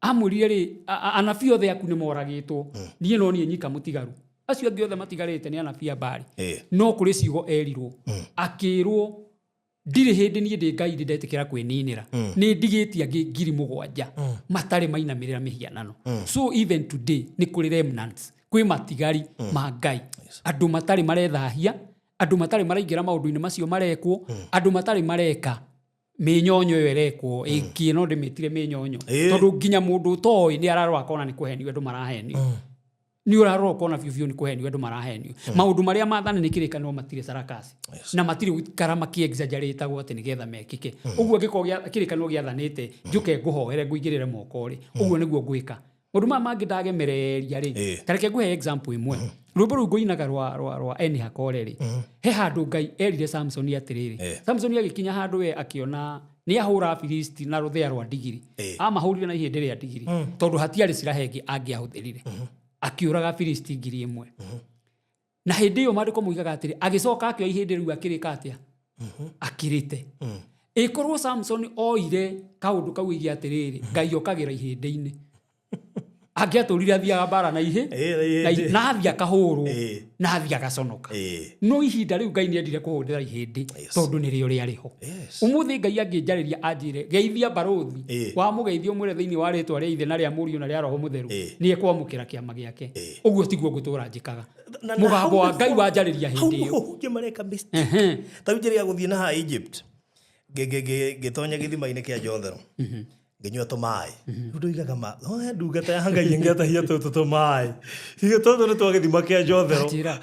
Amwĩrire rĩ, anabii othe aku nĩ moragĩtwo, niĩ no niĩ nyika mũtigaru, acio angĩ othe matigarĩte nĩ anabii a Baali. No kũrĩ ciugo erirwo, akĩrwo, ndirĩ hĩndĩ niĩ ndĩ Ngai ndĩ ndetĩkĩra kwĩninĩra, nĩ ndigĩtie angĩ 7,000 matarĩ mainamĩrĩra mĩhianano. So even today nĩ kũrĩ remnants, kwĩ matigari ma Ngai, andũ matarĩ marethahia, andũ matarĩ maraingĩra maũndũ-inĩ macio marekwo, andũ matarĩ mareka. Mĩnyonyo ĩyo ĩrekwo ĩngĩ no ndĩmĩtire mĩnyonyo, tondũ nginya mũndũ ũtoĩ nĩ ararora akona nĩ kũhenio andũ marahenio. Nĩ ũrarora ũkona biũ biũ nĩ kũhenio andũ marahenio. Maũndũ marĩa mathane nĩ kĩrĩkanĩro matirĩ sarakasi na matirĩ gũikara makĩ-exaggeratagwo atĩ nĩgetha mekĩke. Ũguo angĩkorwo kĩrĩkanĩro gĩathanĩte njũke ngũhoere ngũigĩrĩre moko rĩ, ũguo nĩguo ngwĩka. Maũndũ maya mangĩ ndagemereria rĩ, ta reke ngũhe example ĩmwe. Rwĩmbo rũu ngũinaga rwa Eni Hakore rĩ, he handũ Ngai erire Samsoni atĩrĩrĩ, Samsoni agĩkinya handũ we akĩona nĩ ahũra Afilisti na rũthĩa rwa ndigiri. Amahũrire na ihĩndĩ rĩa ndigiri, tondũ hatiarĩ silaha ĩngĩ angĩahũthĩrire. Akĩũraga Afilisti 1000. Na hĩndĩ ĩyo maandĩko moigaga atĩrĩ, agĩcoka akĩoya ihĩndĩ rĩu akĩrĩka atĩa? Akĩrĩte. Ĩkorwo Samson oire kaũndũ kau oige atĩrĩrĩ, Ngai okagĩra ihĩndĩ-inĩ, angĩatũrire athiaga mbara na ihĩ na na ihĩndĩ. Na athiĩ akahũrwo, na athiĩ agaconoka. No ihinda rĩu Ngai nĩendire kũhũthĩra ihĩndĩ, tondũ nĩrĩo rĩarĩ ho. Ũmũthĩ Ngai angĩnjarĩria anjĩre geithia barũthi, wamũgeithia ũmwĩre thĩinĩ wa rĩtwa rĩa Ithe na rĩa Mũriũ na rĩa Roho Mũtheru, nĩ ekwamũkĩra kĩama gĩake. Ũguo tiguo ngũtũra njĩkaga. Na Mũgambo hau wa Ngai wanjarĩria hau hĩndĩ ĩyo. nĩho hunjia mareka mistake. Ta rĩu njĩra ya gũthiĩ na haha Egypt, ngĩtonya gĩthima-inĩ kĩa Jothero, ngĩnyua tũmaĩ. Rĩu ndoigaga ma no he ndungata ya Ngai ĩngĩatahia tũtũ tũmaĩ, Ithuĩ tũtũ nĩ twa gĩthima kĩa Jothero. Njĩra.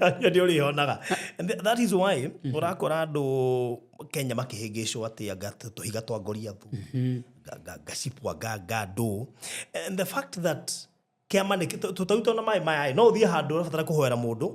Acio nĩ ũrĩonaga. And that is why ũrakora andũ Kenya makĩhĩngĩcwo atĩ anga tũhiga twa Goliathu, ngacibwa nga ndũ, and the fact that kĩama nĩ tũtarutwo na maĩ maya, no ũthiĩ handũ ũrabatara kũhoera mũndũ,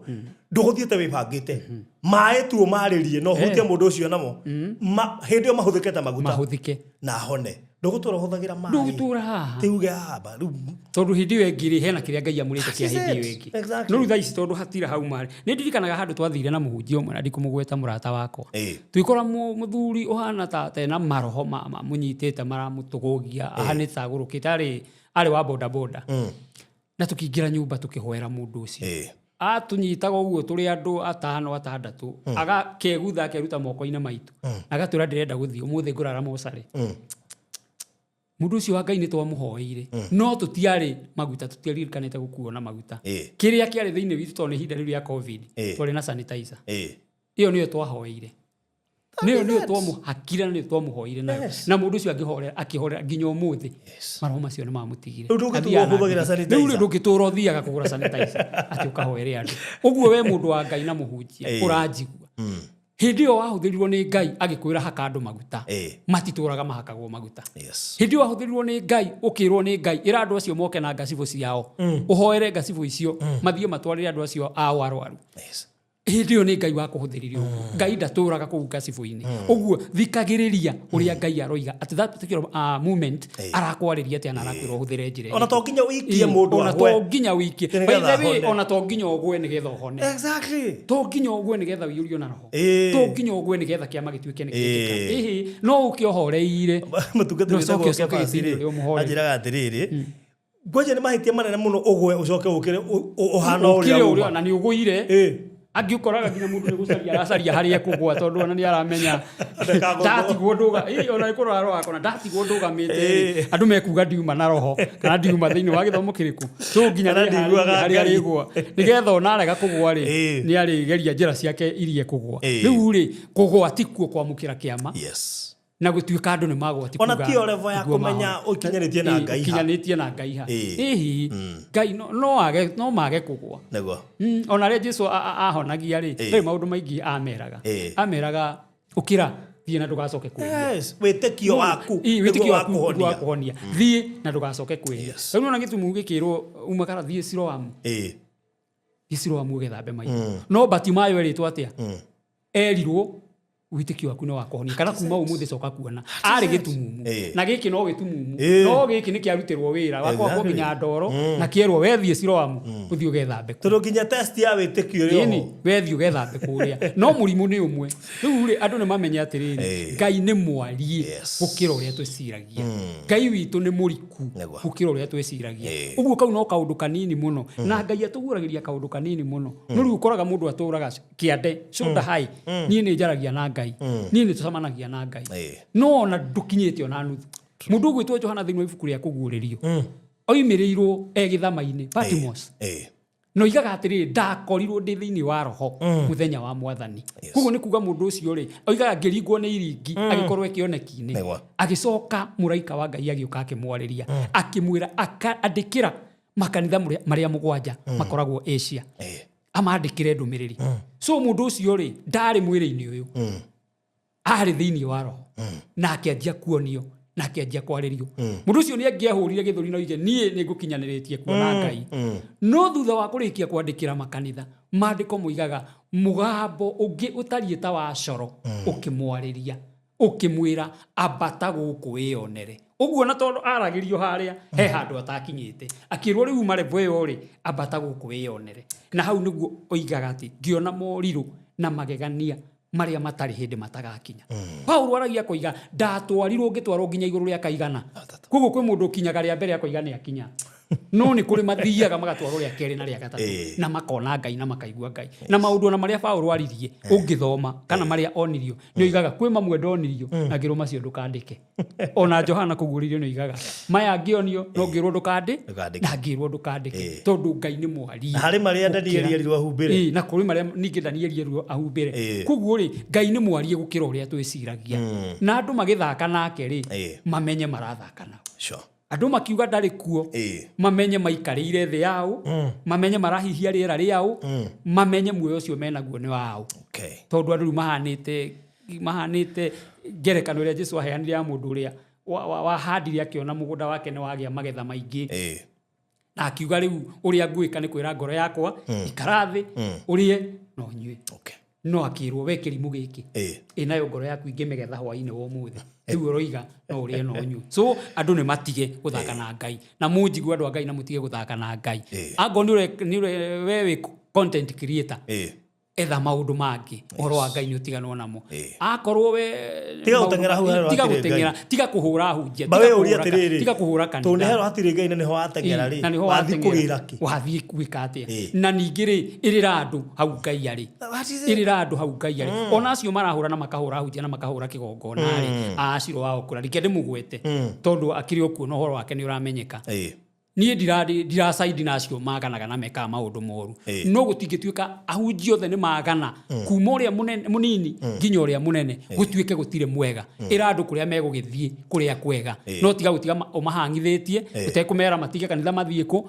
ndũgũthiĩte wĩbangĩte, maĩ tu ũmarĩrie na ũhutie mũndũ ũcio namo. Hĩndĩ ĩyo mahũthĩke ta maguta mahũthĩke na hone. Ndũgũtũra ũhũthagĩra maĩ. Ndũgũtũra haha. Ti uge haha rĩu. Tondũ hĩndĩ ĩyo ĩngĩ rĩ, hena kĩrĩa Ngai amũrĩte kĩa That is hĩndĩ ĩyo it. ĩngĩ. Exactly. No rĩu thaa ici tondũ hatira hau marĩ, nĩ ndirikanaga handũ twathire na mũhunjia ũmwe, na ndikũmũgweta, mũrata wakwa. Twĩkora mũthuri ũhana ta tena maroho mamũnyitĩte maramũtũgũgia, ahanĩte ta agũrũkĩte, arĩ wa boda boda. Na tũkĩingĩra nyũmba tũkĩhoera mũndũ ũcio. Atũnyitaga ũguo tũrĩ andũ atano atandatũ, agakegutha akeruta moko-inĩ maitũ, agatwĩra, "Ndĩrenda gũthiĩ ũmũthĩ, ngũrara mocarĩ." Mũndũ ũcio wa Ngai nĩ twamũhoeire, no tũtiarĩ maguta, tũtiaririkanĩte gũkuo na maguta. Kĩrĩa kĩarĩ thĩinĩ witũ, tondũ nĩ ihinda rĩu rĩa COVID, twarĩ na sanitizer. Ĩyo nĩyo twahoeire, nĩyo twamũhakire na nĩyo twamũhoeire nayo. Na mũndũ ũcio angĩhorera, akĩhorera nginya ũmũthĩ maroho macio nĩ mamũtigire. Rĩu ndũngĩtũra Athiaga na ũhũthagĩra ngiri. sanitizer. Rĩu rĩ, ndũngĩtũra ũthiaga kũgũra sanitizer atĩ ũkahoere andũ ũguo. We mũndũ wa Ngai na mũhunjia ũranjigua, hĩndĩ ĩyo wahũthĩrirwo nĩ Ngai agĩkwĩra haka andũ maguta, matitũraga mahakagwo maguta. Hĩndĩ ĩyo wahũthĩrirwo nĩ Ngai ũkĩrwo nĩ Ngai ĩra andũ acio moke na ngacibũ ciao, ũhoere ngacibũ icio, mathiĩ matwarĩre andũ acio ao arwaru. Hĩndĩ ĩyo nĩ Ngai wakũhũthĩrire ũguo. Ngai ndatũraga kũu ngacibũ-inĩ. Ũguo thikagĩrĩria ũrĩa Ngai aroiga at that particular moment, arakwarĩria atĩa na arakwĩra ũhũthĩre njĩra Ona ĩrĩkũ. to nginya ũikie mũndũ Ona agwe. to nginya ũikie. Nĩgetha By the way, ahone. ona to nginya ũgwe nĩgetha ũhone. To nginya ũgwe nĩgetha ũiyũrio na Roho. To nginya ũgwe nĩgetha kĩama gĩtuĩke nĩ kĩekĩka. Ĩhĩ, no ũke ũhoreire. Mũtungatĩri Na wĩtagwo ũcoke ũcoke Kefas gĩtĩ-inĩ rĩ, ũrĩa ũmũhoere. anjĩraga atĩrĩrĩ, ngwanja nĩ mahĩtia manene mũno ũgwe ũcoke ũkĩre ũhana Ũkĩre ũrĩa ũrĩa uma. Na nĩ ũgũire. Angĩ ũkoraga nginya mũndũ nĩ gũcaria aracaria harĩa ekũgwa, tondũ ona nĩ aramenya Ndakagũthwo. ndatigwo ndũga ĩ, ona nĩ kũrora roho akona ndatigwo ndũgamĩte rĩ, andũ mekuga ndiuma na roho kana ndiuma thĩinĩ wa gĩthomo kĩrĩkũ, so nginya Kana nĩeharĩirie ndiguaga harĩa Ngai. arĩgwa nĩgetha ona arega kũgwa rĩ, nĩ arĩgeria njĩra ciake iria ekũgwa. Rĩu rĩ, kũgwa tikuo kwamũkĩra kĩama na gũtuĩka andũ nĩ magwa ti Ona kuga ti o level ya tiguo kũmenya mahota. ũkinyanĩtie na Ngai ha. Ũkinyanĩtie na Ngai ha. Ĩhi, Ngai no age no mage kũgwa. Ona rĩa Jesu ahonagia rĩ, rĩ maũndũ maingĩ ameraga, ameraga ũkĩra, thiĩ na ndũgacoke kwĩhia. Yes, wĩtĩkio waku Ĩ, wĩtĩkio nĩguo waku nĩguo wakũhonia. wakũhonia, thiĩ na ndũgacoke kwĩhia. Rĩu nĩwona gĩtumumu gĩkĩrwo umakara thiĩ Siloamu, thiĩ Siloamu ũgethambe maitho, no Batimayo erĩtwo atĩa? Erirwo wĩtĩkio waku nĩ wakũhonia, kana kuma ũmũthĩ coka kuona. Arĩ gĩtumumu. Na gĩkĩ no gĩtumumu. No gĩkĩ nĩ kĩarutĩrwo wĩra wakwa nginya ndoro na kĩerwo wethiĩ Siloamu ũthiĩ ũgethambe kuo. Tondũ nginya test ya wĩtĩkio ĩrĩ Ĩni, oho. wethiĩ ũgethambe kũrĩa, no mũrimũ nĩ ũmwe. Rĩu rĩ, andũ nĩ mamenye atĩrĩrĩ, Ngai nĩ mwariĩ gũkĩra ũrĩa twĩciragia. Ngai witũ nĩ mũriku gũkĩra ũrĩa twĩciragia. Ũguo kau no kaũndũ kanini mũno, na Ngai atũguũragĩria kaũndũ kanini mũno. No rĩu ũkoraga mũndũ atũraga kĩande shoulder high, niĩ nĩ njaragia na Ngai, niĩ nĩ tũcemanagia na Ngai, no ona ndũkinyĩte ona nuthu. Mũndũ ũgwĩtwo Johana thĩinĩ wa ibuku rĩa Kũguũrĩrio oimĩrĩirwo e gĩthama-inĩ Patmos. Na oigaga atĩrĩrĩ, ndakorirwo ndĩ thĩinĩ wa roho mũthenya wa mwathani. Koguo nĩ kuga mũndũ ũcio rĩ, oigaga ngĩringwo nĩ iringi, agĩkorwo e kĩoneki-inĩ. Agĩcoka mũraika wa Ngai agĩũka akĩmwarĩria, akĩmwĩra andĩkĩra makanitha marĩa mũgwanja makoragwo Asia, amandĩkĩre ndũmĩrĩri. So mũndũ ũcio rĩ, ndarĩ mwĩrĩ-inĩ ũyũ, arĩ thĩinĩ wa roho, na akĩanjia kuonio na akĩanjia kwarĩrio. Mũndũ ũcio nĩ angĩahũrire gĩthũri na oige niĩ nĩ ngũkinyanĩrĩtie kuona Ngai. No thutha wa kũrĩkia kwandĩkĩra makanitha, maandĩko moigaga mũgambo ũngĩ ũtariĩ ta wa coro ũkĩmwarĩria, ũkĩmwĩra ambata gũkũ wĩyonere. Ũguo na tondũ aragĩrio harĩa he handũ atakinyĩte, akĩrwo rĩu marevo ĩyo rĩ, ambata gũkũ wĩyonere. Na hau nĩguo oigaga atĩ ngĩona morirũ na magegania marĩa matarĩ hĩndĩ matagakinya. Paulo aragia akoiga ndatwarirwo ngĩtwarwo nginya igũrũ rĩa kaigana. Koguo kwĩ mũndũ ũkinyaga rĩa mbere akoiga nĩ akinya, no nĩ kũrĩ mathiaga magatwarwo rĩa kerĩ na rĩa gatatũ, na makona Ngai na makaigua Ngai. Na maũndũ ona marĩa Paulo aririe ũngĩthoma kana marĩa onirio, nĩ oigaga kwĩ mamwe ndonirio na ngĩrwo macio ndũkandĩke. Ona Johana kũguũrĩrio nĩ oigaga maya ngĩonio no ngĩrwo ndũkandĩ Ndũkandĩke. na ngĩrwo ndũkandĩke, tondũ Ngai nĩ mwarie. Na harĩ marĩa Danieli erirwo ahumbĩre. Ĩĩ, na kũrĩ marĩa ningĩ Danieli erirwo ahumbĩre. Koguo rĩ, Ngai nĩ mwarie gũkĩra ũrĩa twĩciragia. Na andũ magĩthaka nake rĩ, mamenye marathaka nao. Andũ makiuga ndarĩ kuo, mamenye maikarĩire thĩ yao, mamenye marahihia rĩera rĩao, mamenye muoyo ũcio menaguo nĩ wao. Tondũ andũ rĩu mahanĩte ngerekano ĩrĩa Jesu aheanire ya mũndũ ũrĩa wahandire akĩona mũgũnda wake nĩ wagĩa magetha maingĩ. Na akiuga rĩu ũrĩa ngwĩka nĩ kwĩra ngoro yakwa, ikara thĩ, ũrĩe na ũnyue. No akĩrwo we kĩrimũ gĩkĩ, ĩnayo ngoro yaku ingĩmĩgetha hwaĩ-inĩ wa ũmũthĩ, rĩu ũroiga no ũrĩe na ũnyue. So andũ nĩ matige gũthaka na Ngai, na mũnjigue andũ a Ngai na mũtige gũthaka na Ngai. Angorwo we wĩ content creator, etha maũndũ mangĩ, ũhoro wa Ngai nĩ ũtiganwo namo. Akorwo we Tiga maũndũ gũteng'era hau herwo tiga hatirĩ Ngai. gũteng'era, tiga kũhũra hunjia, Ba tiga we ũria kũhũra atĩrĩrĩ, tiga kũhũra kanitha. Tondũ nĩ herwo hatirĩ Ngai na nĩho wateng'era rĩ, Na nĩho wathiĩ wateng'era. kũgĩra kĩ? Wathiĩ gwĩka atĩa? Na ningĩ rĩ, ĩrĩra andũ hau Ngai arĩ. What is it? Ĩrĩra andũ hau Ngai arĩ. Ona acio marahũra na makahũra hunjia na makahũra kĩgongona rĩ, acirwo wa okũra, reke ndĩmũgwete, tondũ akĩrĩ o kuo na ũhoro wake nĩ ũramenyeka. Niĩ ndiracaidi na acio maganaga na mekaga maũndũ moru. No gũtingĩtuĩka ahunjia othe nĩ magana, kuma ũrĩa mũnini nginya ũrĩa mũnene, gũtuĩke gũtirĩ mwega. Ĩra andũ kũrĩa megũgĩthiĩ kũrĩa kwega. No tiga gũtiga ũmahang'ithĩtie, ũtekũmera matige kanitha mathiĩ kũ,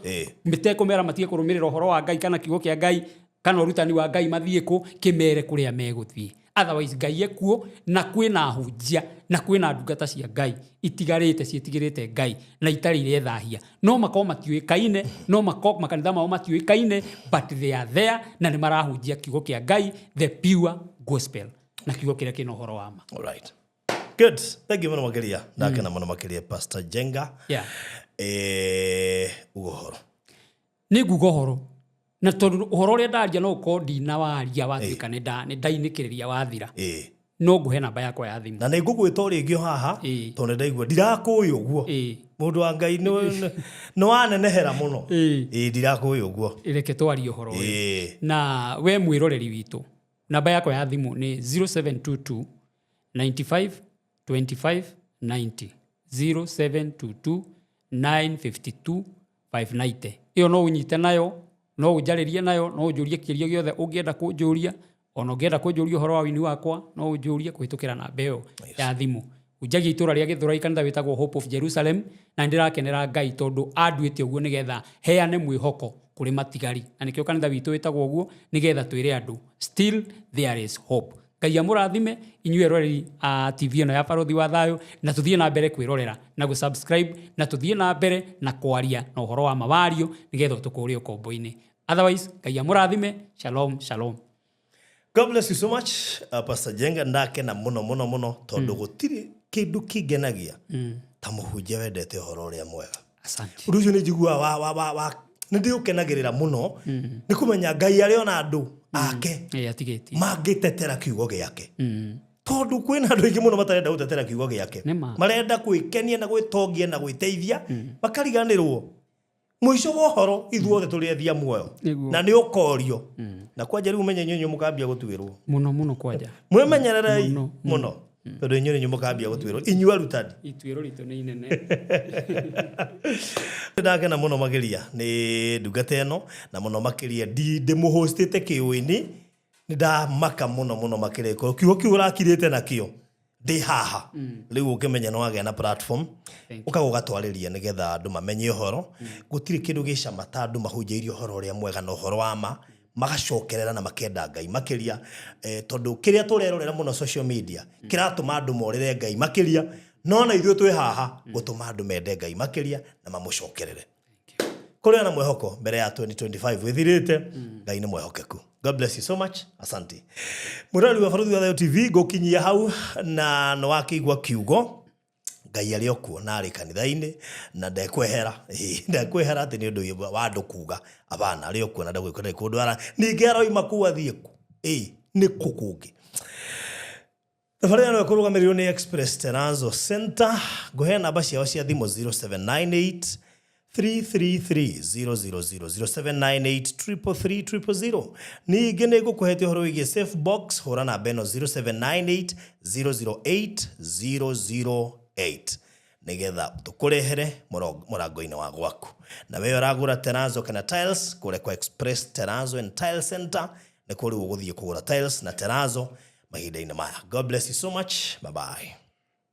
ũtekũmera matige kũrũmĩrĩra ũhoro wa Ngai kana kiugo kĩa Ngai kana ũrutani wa Ngai mathiĩ kũ, kĩmere kũrĩa megũthiĩ. Otherwise Ngai ekuo na kwĩna ahunjia na kwĩna ndungata cia Ngai itigarĩte ciĩtigĩrĩte Ngai na itarĩ irethahia. No makorwo matiũĩkaine, no makorwo makanitha mao matiũĩkaine, but they are there na nĩ marahunjia kiugo kĩa Ngai, the pure gospel, na kiugo kĩrĩa kĩna ũhoro wa ma. All right. Good. Thank you mũno makĩria. Ndakena mũno makĩria Pastor Njenga. Uga ũhoro. Nĩ nguga ũhoro. Na tondũ ũhoro ũrĩa ndaria no ũkorwo ndinawaria watuĩka nĩ ndainĩkĩrĩria wathira. No ngũhe namba yakwa ya thimũ. Na nĩ ngũgwĩta o rĩngĩ o haha, tondũ nĩ ndaigua ndirakũĩ ũguo. Mũndũ wa Ngai nĩ wanenehera mũno. Ndirakũĩ ũguo. Reke twarie ũhoro ũyũ. Na we mwĩroreri witũ, namba yakwa ya thimũ nĩ 0722 95 25 90. 0722 952 590. Ĩyo no ũnyite nayo, no ũnjarĩrie nayo, no ũnjũrie kĩũria gĩothe ũngĩenda kũnjũria, ona ũngĩenda kũnjũria ũhoro wa wini wakwa, no ũnjũrie kũhĩtũkĩra namba ĩyo ya thimũ. Hunjagia itũũra rĩa Gĩthũrai, kanitha wĩtagwo Hope of Jerusalem, na nĩ ndĩrakenera Ngai tondũ anduĩte ũguo nĩgetha heane mwĩhoko kũrĩ matigari. Na nĩkĩo kanitha witũ wĩtagwo ũguo, nĩgetha twĩre andũ still there is hope. Ngai amũrathime inyuĩ eroreri a TV ĩno ya Barũthi wa Thayũ, na tũthiĩ na mbere kwĩrorera na gũ-subscribe, na tũthiĩ na mbere na kwaria na ũhoro wa mawario nĩgetha ũtũkũre ũkombo-inĩ. Otherwise, Ngai amũrathime. Shalom, shalom. God bless you so much, Pastor Njenga. Ndakena mũno mũno mũno tondũ gũtirĩ kĩndũ kĩngenagia ta mũhunjia wendete ũhoro ũrĩa mwega. Asante. Ũndũ ũcio nĩ njiguaga wa nĩ ndĩũkenagĩrĩra mũno, nĩ kũmenya Ngai arĩ ona andũ ake Atigĩtie. mangĩtetera kiugo gĩake. Tondũ kwĩna andũ aingĩ mũno matarenda gũtetera kiugo gĩake. Nĩ ma. Marenda gwĩkenia na gwĩtongia na gwĩteithia, makariganĩrwo mũico wa ũhoro ithuothe tũrĩ ethia muoyo. Na nĩ ũkorio. Na kwanja rĩu menye inyuĩ mũkambia gũtuĩrwo. Mũno mũno kwanja. Mwĩmenyererei Mũno, mũno. Tondũ inyuĩ nĩ inyuĩ mũkambia gũtuĩrwo, inyuĩ arutani. Ituĩro ritũ nĩ inene. Ndakena mũno makĩria nĩ ndungata ĩno, na mũno makĩria ndĩmũhostĩte kĩũĩ-inĩ. Nĩ ndamaka mũno mũno makĩria korwo kiugo kĩu ũrakirĩte nakĩo ndĩ haha rĩu, ũkĩmenya nĩ wagĩa na platform. Thank you. Ũkaga ũgatwarĩria nĩgetha andũ mamenye ũhoro. Gũtirĩ kĩndũ gĩcama ta andũ mahunjĩirie ũhoro ũrĩa mwega na ũhoro wa ma, magacokerera na makenda Ngai makĩria, tondũ kĩrĩa tũrerorera mũno social media kĩratũma andũ morĩre Ngai makĩria, no na ithuĩ twĩ haha gũtũma andũ mende Ngai makĩria na mamũcokerere. Kũrĩ na mwĩhoko mbere ya 2025 ĩthirĩte. Ngai nĩ mwĩhokeku. God bless you so much. Asante, mũrori wa Barũthi wa Thayũ TV. Ngũkinyia hau na nĩ wakĩigua kiugo. Ngai arĩ o kuo na arĩ kanitha-inĩ na ndekwehera. Ĩĩ, ndekwehera atĩ nĩ ũndũ wa andũ kuga abana. Arĩ o kuo na ndegwĩka kũndũ ara ningĩ aroima kuu athiĩ ku. Ĩĩ, nĩ kũ kũngĩ. Thabarĩ ĩno ĩkũrũgamĩrĩirwo nĩ Express Terrazzo Center. Ngũhe namba ciao cia thimũ: 0798 333 000, 0798 333 000. Ningĩ nĩ ngũkũhete ũhoro wĩgiĩ Safe Box. Hũra namba ĩno: 0798 008 008, nĩgetha tũkũrehere mũrango-inĩ wa gwaku. Na we ũragũra terrazzo kana tiles kũrĩa kwa Express Terrazzo and Tile Center, nĩ kũrĩ ũgũthiĩ kũgũra tiles na terrazzo mahinda-inĩ maya. God bless you so much. Bye bye.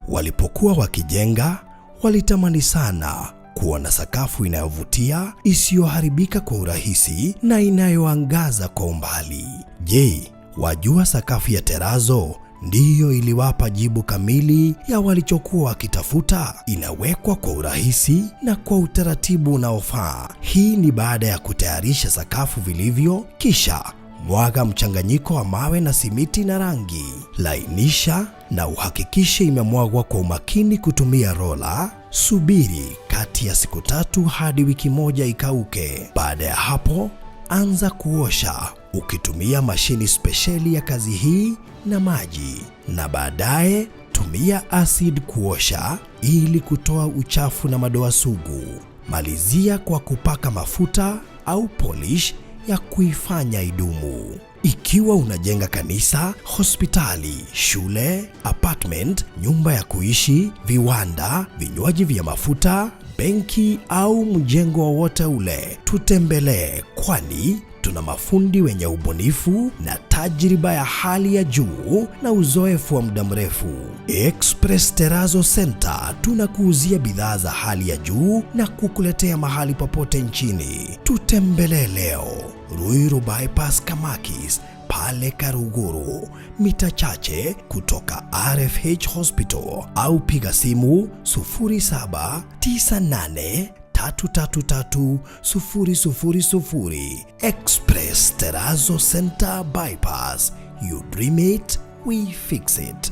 Walipokuwa wakijenga, walitamani sana kuona sakafu inayovutia, isiyoharibika kwa urahisi na inayoangaza kwa umbali. Je, wajua sakafu ya terazo ndiyo iliwapa jibu kamili ya walichokuwa wakitafuta? Inawekwa kwa urahisi na kwa utaratibu unaofaa. Hii ni baada ya kutayarisha sakafu vilivyo, kisha mwaga mchanganyiko wa mawe na simiti na rangi. Lainisha na uhakikishe imemwagwa kwa umakini kutumia rola. Subiri kati ya siku 3 hadi wiki 1 ikauke. Baada ya hapo, anza kuosha ukitumia mashini spesheli ya kazi hii na maji, na baadaye tumia acid kuosha ili kutoa uchafu na madoa sugu. Malizia kwa kupaka mafuta au polish ya kuifanya idumu. Ikiwa unajenga kanisa, hospitali, shule, apartment, nyumba ya kuishi, viwanda, vinywaji vya mafuta, benki au mjengo wowote ule, tutembelee, kwani tuna mafundi wenye ubunifu na tajriba ya hali ya juu na uzoefu wa muda mrefu. Express Terrazzo Center tunakuuzia bidhaa za hali ya juu na kukuletea mahali popote nchini. Tutembelee leo Ruiru Bypass, Kamakis, pale Karuguru, mita chache kutoka RFH Hospital, au piga simu 0798 333 000. Express Terrazzo Center Bypass. You dream it, we fix it.